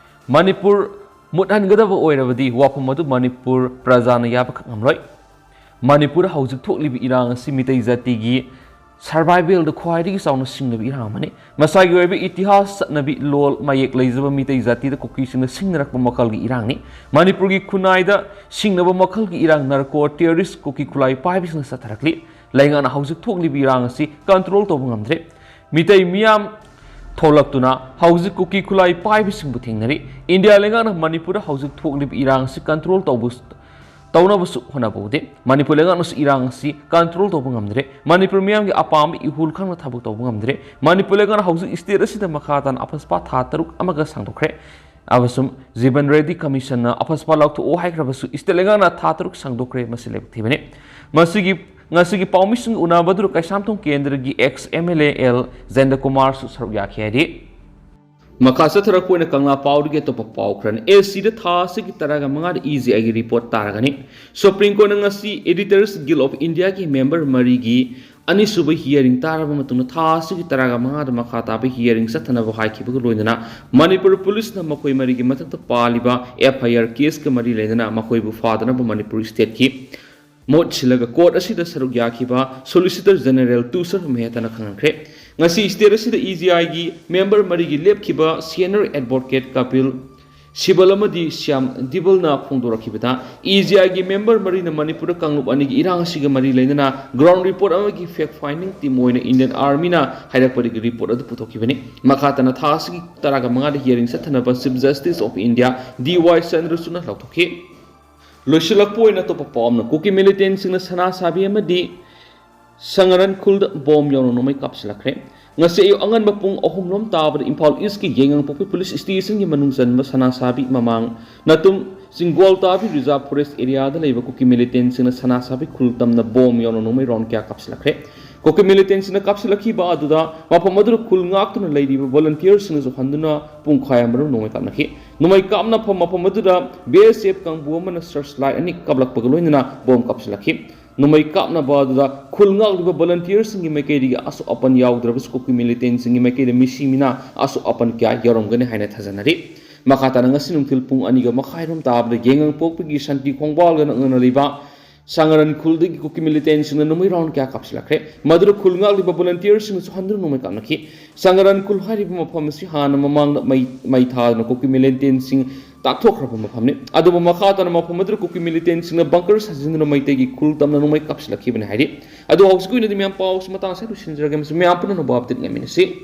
ꯃꯅꯤꯄꯨꯔ ꯃꯨꯠꯍꯟꯒꯗꯕ ꯑꯣꯏꯔꯕꯗꯤ ꯋꯥꯐꯝ ꯑꯗꯨ ꯃꯅꯤꯄꯨꯔ ꯄ꯭ꯔꯖꯥꯅ ꯌꯥꯕꯈꯛ ꯉꯝꯂꯣꯏ꯫ ꯃꯅꯤꯄꯨꯔꯗ ꯍꯧꯖꯤꯛ ꯊꯣꯛꯂꯤꯕ ꯏꯔꯥꯡ ꯑꯁꯤ ꯃꯤꯇꯩ ꯖꯥꯇꯤꯒꯤ survivalꯗ ꯈ꯭ꯋꯥꯏꯗꯒꯤ ꯆꯥꯎꯅ ꯁꯤꯡꯅꯕ ꯏꯔꯥꯡ ꯑꯃꯅꯤ꯫ ꯃꯁꯥꯒꯤ ꯑꯣꯏꯕ ꯏꯇꯤꯍꯥꯁ, ꯆꯠꯅꯕꯤ, ꯂꯣꯜ, ꯃꯌꯦꯛ ꯂꯩꯖꯕ ꯃꯤꯇꯩ ꯖꯥꯇꯤꯗ ꯀꯨꯀꯤꯁꯤꯡꯅ ꯁꯤꯡꯅꯔꯛꯄ ꯃꯈꯜꯒꯤ ꯏꯔꯥꯡꯅꯤ꯫ ꯃꯅꯤꯄꯨꯔꯒꯤ ꯈꯨꯟꯅꯥꯏꯗ ꯁꯤꯡꯅꯕ ꯃꯈꯜꯒꯤ ꯏꯔꯥꯡ narco terrorist ꯀꯨꯀꯤ ꯈꯨꯠꯂꯥꯏ ꯄꯥꯏꯕꯁꯤꯡꯅ ꯆꯠꯊꯔꯛꯂꯤ꯫ ꯂꯩꯉꯥꯛꯅ ꯍꯧꯖꯤꯛ ꯊꯣꯛꯂꯤꯕ ꯏꯔꯥꯡ ꯑꯁꯤ control ꯇꯧꯕ ꯉꯝꯗ꯭ꯔꯦ꯫ ꯃꯤꯇꯩ ꯃꯤꯌꯥꯝ ꯊꯣꯛꯂꯛꯇꯨꯅ ꯍꯧꯖꯤꯛ ꯀꯨꯀꯤ ꯈꯨꯠꯂꯥꯏ ꯄꯥꯏꯕꯁꯤꯡꯕꯨ ꯊꯦꯡꯅꯔꯤ꯫ ꯏꯟꯗꯤꯌꯥ ꯂꯩꯉꯥꯛꯅ ꯃꯅꯤꯄꯨꯔꯗ ꯍꯧꯖꯤꯛ ꯊꯣꯛꯂꯤꯕ ꯏꯔꯥꯡ ꯑꯁꯤ control ꯇꯧꯕ, ꯇꯧꯅꯕꯁꯨ ꯍꯣꯠꯅꯕ ꯎꯗꯦ꯫ ꯃꯅꯤꯄꯨꯔ ꯂꯩꯉꯥꯛꯅꯁꯨ ꯏꯔꯥꯡ ꯑꯁꯤ control ꯇꯧꯕ ꯉꯝꯗ꯭ꯔꯦ꯫ ꯃꯅꯤꯄꯨꯔ ꯃꯤꯌꯥꯝꯒꯤ ꯑꯄꯥꯝꯕ ꯏꯍꯨꯜ ꯈꯪꯅ ꯊꯕꯛ ꯇꯧꯕ ꯉꯝꯗ꯭ꯔꯦ꯫ ꯃꯅꯤꯄꯨꯔ ꯂꯩꯉꯥꯛꯅ ꯍꯧꯖꯤꯛ state ꯑꯁꯤꯗ ꯃꯈꯥ ꯇꯥꯅ ꯑꯐꯁꯄꯥ ꯊꯥ ꯇꯔꯨꯛ ꯑꯃꯒ ꯁꯥꯡꯗꯣꯛꯈ꯭ꯔꯦ꯫ ꯑꯃꯁꯨꯡ ꯖꯤꯕꯟ ꯔꯦꯗꯤ ꯀꯃꯤꯁꯟꯅ ꯑꯐꯁꯄꯥ ꯂꯥꯎꯊꯣꯛꯑꯣ ꯍꯥꯏꯈ꯭ꯔꯕꯁꯨ state ꯂꯩꯉꯥꯛꯅ ꯊꯥ ꯇꯔꯨꯛ ꯁꯥꯡꯗꯣꯛꯈ꯭ꯔꯦ꯫ ꯃꯁꯤ ꯂꯥꯏꯕꯛ ꯊꯤꯕꯅꯤ꯫ ꯃꯁꯤꯒꯤ, ꯉꯁꯤꯒꯤ ꯄꯥꯎꯃꯤꯁꯤꯡꯒ ꯎꯅꯕꯗꯨꯗ ꯀꯩꯁꯥꯝꯊꯣꯡ ꯀꯦꯟꯗ꯭ꯔꯒꯤ ex MLA ꯑꯦꯜ ꯖꯌꯟꯇꯀꯨꯃꯥꯔꯁꯨ ꯁꯔꯨꯛ ꯌꯥꯈꯤ ꯍꯥꯏꯔꯤ꯫ ꯃꯈꯥ ꯆꯠꯊꯔꯛꯄ ꯑꯣꯏꯅ ꯀꯪꯂꯥ ꯄꯥꯎꯗꯒꯤ ꯑꯇꯣꯞꯄ ꯄꯥꯎ ꯈꯔꯅꯤ꯫ ꯑꯦ ꯁꯤꯗ ꯊꯥ ꯑꯁꯤꯒꯤ ꯇꯔꯥꯒ ꯃꯉꯥꯗ ꯏ ꯖꯤ ꯑꯥꯏꯒꯤ ꯔꯤꯄꯣꯔꯠ ꯇꯥꯔꯒꯅꯤ꯫ ꯁꯨꯄ꯭ꯔꯤꯝ ꯀꯣꯔꯠꯅ ꯉꯁꯤ Editors Guild of Indiaꯒꯤ ꯃꯦꯝꯕꯔ ꯃꯔꯤꯒꯤ ꯑꯅꯤꯁꯨꯕ ꯍꯤꯌꯥꯔꯤꯡ ꯇꯥꯔꯕ ꯃꯇꯨꯡꯗ ꯊꯥ ꯑꯁꯤꯒꯤ ꯇꯔꯥꯒ ꯃꯉꯥꯗ ꯃꯈꯥ ꯇꯥꯕ ꯍꯤꯌꯥꯔꯤꯡ ꯆꯠꯊꯅꯕ ꯍꯥꯏꯈꯤꯕꯒ ꯂꯣꯏꯅꯅ ꯃꯅꯤꯄꯨꯔ ꯄꯨꯂꯤꯁꯅ ꯃꯈꯣꯏ ꯃꯔꯤꯒꯤ ꯃꯊꯛꯇ ꯄꯥꯜꯂꯤꯕ ꯑꯦꯐ ꯑꯥꯏ ꯑꯥꯔ ꯀꯦꯁꯀ ꯃꯔꯤ ꯂꯩꯅꯅ ꯃꯈꯣꯏꯕꯨ ꯐꯥꯗꯅꯕ ꯃꯅꯤꯄꯨꯔ ꯁ꯭ꯇꯦꯠꯀꯤ ꯃꯍꯨꯠ ꯁꯤꯜꯂꯒ ꯀꯣꯔꯠ ꯑꯁꯤꯗ ꯁꯔꯨꯛ ꯌꯥꯈꯤꯕ ꯁꯣꯂꯤꯁꯤꯇꯔ ꯖꯦꯅꯔꯦꯜ ꯇꯨꯁꯔ ꯃꯦꯍꯇꯥꯅ ꯈꯪꯍꯟꯈ꯭ꯔꯦ꯫ ꯉꯁꯤ ꯁ꯭ꯇꯦꯠ ꯑꯁꯤꯗ ꯏ ꯖꯤ ꯑꯥꯏꯒꯤ ꯃꯦꯝꯕꯔ ꯃꯔꯤꯒꯤ ꯂꯦꯞꯈꯤꯕ ꯁꯦꯅꯤꯌꯔ ꯑꯦꯗꯚꯣꯀꯦꯠ ꯀꯄꯤꯜ ꯁꯤꯕꯜ ꯑꯃꯗꯤ ꯁ꯭ꯌꯥꯝ ꯗꯤꯕꯜꯅ ꯐꯣꯡꯗꯣꯔꯛꯈꯤꯕꯗ, ꯏ ꯖꯤ ꯑꯥꯏꯒꯤ ꯃꯦꯝꯕꯔ ꯃꯔꯤꯅ ꯃꯅꯤꯄꯨꯔꯗ ꯀꯥꯡꯂꯨꯞ ꯑꯅꯤꯒꯤ ꯏꯔꯥꯡ ꯑꯁꯤꯒ ꯃꯔꯤ ꯂꯩꯅꯅ ꯒ꯭ꯔꯥꯎꯟ ꯔꯤꯄꯣꯔꯠ ꯑꯃꯒꯤ ꯐꯦꯛ ꯐꯥꯏꯟꯗꯤꯡ ꯇꯤꯝ ꯑꯣꯏꯅ ꯏꯟꯗꯤꯌꯟ ꯑꯥꯔꯃꯤꯅ ꯍꯥꯏꯔꯛꯄꯗꯒꯤ ꯔꯤꯄꯣꯔꯠ ꯑꯗꯨ ꯄꯨꯊꯣꯛꯈꯤꯕꯅꯤ꯫ ꯃꯈꯥ ꯇꯥꯅ ꯊꯥ ꯑꯁꯤꯒꯤ ꯇꯔꯥꯒ ꯃꯉꯥꯗ ꯍꯤꯌꯥꯔꯤꯡ ꯆꯠꯊꯅꯕ ꯆꯤꯐ ꯖꯁꯇꯤꯁ ꯑꯣꯐ ꯏꯟꯗꯤꯌꯥ ꯗꯤ ꯋꯥꯏ ꯆꯟꯗ꯭ꯔꯆꯨꯗꯅ ꯂꯥꯎꯊꯣꯛꯈꯤ꯫ ꯂꯣꯏꯁꯤꯜꯂꯛꯄ ꯑꯣꯏꯅ ꯑꯇꯣꯞꯄ ꯄꯥꯎ ꯑꯃꯅ, ꯀꯨꯀꯤ ꯃꯤꯂꯤꯇꯦꯟꯁꯤꯡꯅ ꯁꯅꯥ ꯁꯥꯕꯤ ꯑꯃꯗꯤ ꯁꯉꯔꯟ ꯈꯨꯜꯗ ꯕꯣꯝ ꯌꯥꯎꯅ ꯅꯣꯡꯃꯩ ꯀꯥꯞꯁꯤꯜꯂꯛꯈ꯭ꯔꯦ꯫ ꯉꯁꯤ ꯑꯌꯨꯛ ꯑꯉꯟꯕ ꯄꯨꯡ ꯑꯍꯨꯝ ꯂꯣꯝ ꯇꯥꯕꯗ ꯏꯝꯐꯥꯜ ꯏꯁꯀꯤ ꯌꯥꯏꯉꯪꯄꯣꯛꯄꯤ ꯄꯨꯂꯤꯁ ꯁ꯭ꯇꯦꯁꯟꯒꯤ ꯃꯅꯨꯡ ꯆꯟꯕ ꯁꯅꯥꯁꯥꯕꯤ ꯃꯃꯥꯡ ꯅꯇꯨꯝ ꯆꯤꯡꯒꯣꯜ ꯇꯥꯕꯤ ꯔꯤꯖꯥꯔꯚ ꯐꯣꯔꯦꯁ ꯑꯦꯔꯤꯌꯥꯗ ꯂꯩꯕ ꯀꯨꯀꯤ ꯃꯤꯂꯤꯇꯦꯟꯁꯤꯡꯅ ꯁꯅꯥꯁꯥꯕꯤ ꯈꯨꯜ ꯇꯝꯅ ꯕꯣꯝ ꯌꯥꯎꯅ ꯅꯣꯡꯃꯩ ꯔꯥꯎꯟ ꯀꯌꯥ ꯀꯥꯞꯁꯤꯜꯂꯛꯈ꯭ꯔꯦ꯫ ꯀꯨꯀꯤ ꯃꯤꯂꯤꯇꯦꯟꯁꯤꯡꯅ ꯀꯥꯞꯁꯤꯜꯂꯛꯈꯤꯕ ꯑꯗꯨꯗ ꯃꯐꯝ ꯑꯗꯨꯗ ꯈꯨꯜ ꯉꯥꯛꯇꯨꯅ ꯂꯩꯔꯤꯕ ꯚꯣꯂꯨꯟꯇꯤꯌꯔꯁꯤꯡꯅꯁꯨ ꯍꯟꯗꯨꯅ ꯄꯨꯡꯈꯥꯏ ꯑꯃꯔꯣꯝ ꯅꯣꯡꯃꯩ ꯀꯥꯞꯅꯈꯤ꯫ ꯅꯣꯡꯃꯩ ꯀꯥꯞꯅꯐꯝ ꯃꯐꯝ ꯑꯗꯨꯗ ꯕꯤ ꯑꯦꯁ ꯑꯦꯐ ꯀꯥꯡꯕꯨ ꯑꯃꯅ ꯁꯔꯆ ꯂꯥꯏꯠ ꯑꯅꯤ ꯀꯥꯞꯂꯛꯄꯒ ꯂꯣꯏꯅꯅ ꯕꯣꯝ ꯀꯥꯞꯁꯤꯜꯂꯛꯈꯤ꯫ ꯅꯣꯡꯃꯩ ꯀꯥꯞꯅꯕ ꯑꯗꯨꯗ ꯈꯨꯜ ꯉꯥꯛꯂꯤꯕ ꯚꯣꯂꯨꯟꯇꯤꯌꯔꯁꯤꯡꯒꯤ ꯃꯥꯏꯀꯩꯗꯒꯤ ꯑꯁꯣꯛ ꯑꯄꯟ ꯌꯥꯎꯗ꯭ꯔꯕꯁꯨ ꯀꯨꯀꯤ ꯃꯤꯂꯤꯇꯦꯟꯁꯤꯡꯒꯤ ꯃꯥꯏꯀꯩꯗ ꯃꯤꯁꯤ ꯃꯤꯅꯥ ꯑꯁꯣꯛ ꯑꯄꯟ ꯀꯌꯥ ꯌꯥꯎꯔꯝꯒꯅꯤ ꯍꯥꯏꯅ ꯊꯥꯖꯅꯔꯤ꯫ ꯃꯈꯥ ꯇꯥꯅ ꯉꯁꯤ ꯅꯨꯡꯊꯤꯜ ꯄꯨꯡ ꯑꯅꯤꯒ ꯃꯈꯥꯏꯔꯣꯝ ꯇꯥꯕꯗ ꯌꯥꯏꯉꯪꯄꯣꯛꯄꯤꯒꯤ ꯁꯥꯟꯇꯤ ꯈꯣꯡꯕꯥꯜꯒ ꯅꯛꯅꯅ ꯂꯩꯕ ꯁꯉꯔꯟ ꯈꯨꯜꯗꯒꯤ ꯀꯨꯀꯤ ꯃꯤꯂꯤꯇꯦꯟꯁꯤꯡꯅ ꯅꯣꯡꯃꯩ ꯔꯥꯎꯟ ꯀꯌꯥ ꯀꯥꯞꯁꯤꯜꯂꯛꯈ꯭ꯔꯦ꯫ ꯃꯗꯨꯗ ꯈꯨꯜ ꯉꯥꯛꯂꯤꯕ ꯚꯣꯂꯨꯟꯇꯤꯌꯔꯁꯤꯡꯅꯁꯨ ꯍꯟꯗꯨꯅ ꯅꯣꯡꯃꯩ ꯀꯥꯞꯅꯈꯤ꯫ ꯁꯉꯔꯟ ꯈꯨꯜ ꯍꯥꯏꯔꯤꯕ ꯃꯐꯝ ꯑꯁꯤ ꯍꯥꯟꯅ ꯃꯃꯥꯡꯗ ꯃꯩ, ꯃꯩ ꯊꯥꯗꯨꯅ ꯀꯨꯀꯤ ꯃꯤꯂꯤꯇꯦꯟꯁꯤꯡ ꯇꯥꯛꯊꯣꯛꯈ꯭ꯔꯕ ꯃꯐꯝꯅꯤ꯫ ꯑꯗꯨꯕꯨ ꯃꯈꯥ ꯇꯥꯅ ꯃꯐꯝ ꯑꯗꯨꯗ ꯀꯨꯀꯤ ꯃꯤꯂꯤꯇꯦꯟꯁꯤꯡꯅ ꯕꯪꯀꯔ ꯁꯥꯖꯤꯟꯗꯨꯅ ꯃꯩꯇꯩꯒꯤ ꯈꯨꯜ ꯇꯝꯅ ꯅꯣꯡꯃꯩ ꯀꯥꯞꯁꯤꯜꯂꯛꯈꯤꯕꯅꯤ ꯍꯥꯏꯔꯤ꯫ ꯑꯗꯨ ꯍꯧꯖꯤꯛꯀꯤ ꯑꯣꯏꯅꯗꯤ ꯃꯌꯥꯝ ꯄꯥꯎꯁꯤ ꯃꯇꯥꯡ ꯑꯁꯤꯗ ꯂꯣꯏꯁꯤꯟꯖꯔꯒꯦ꯫ ꯃꯁꯤ ꯃꯌꯥꯝ ꯄꯨꯝꯅꯃꯛ ꯑꯞꯗꯦꯠ ꯉꯥꯏꯃꯤꯟꯅꯁꯤ꯫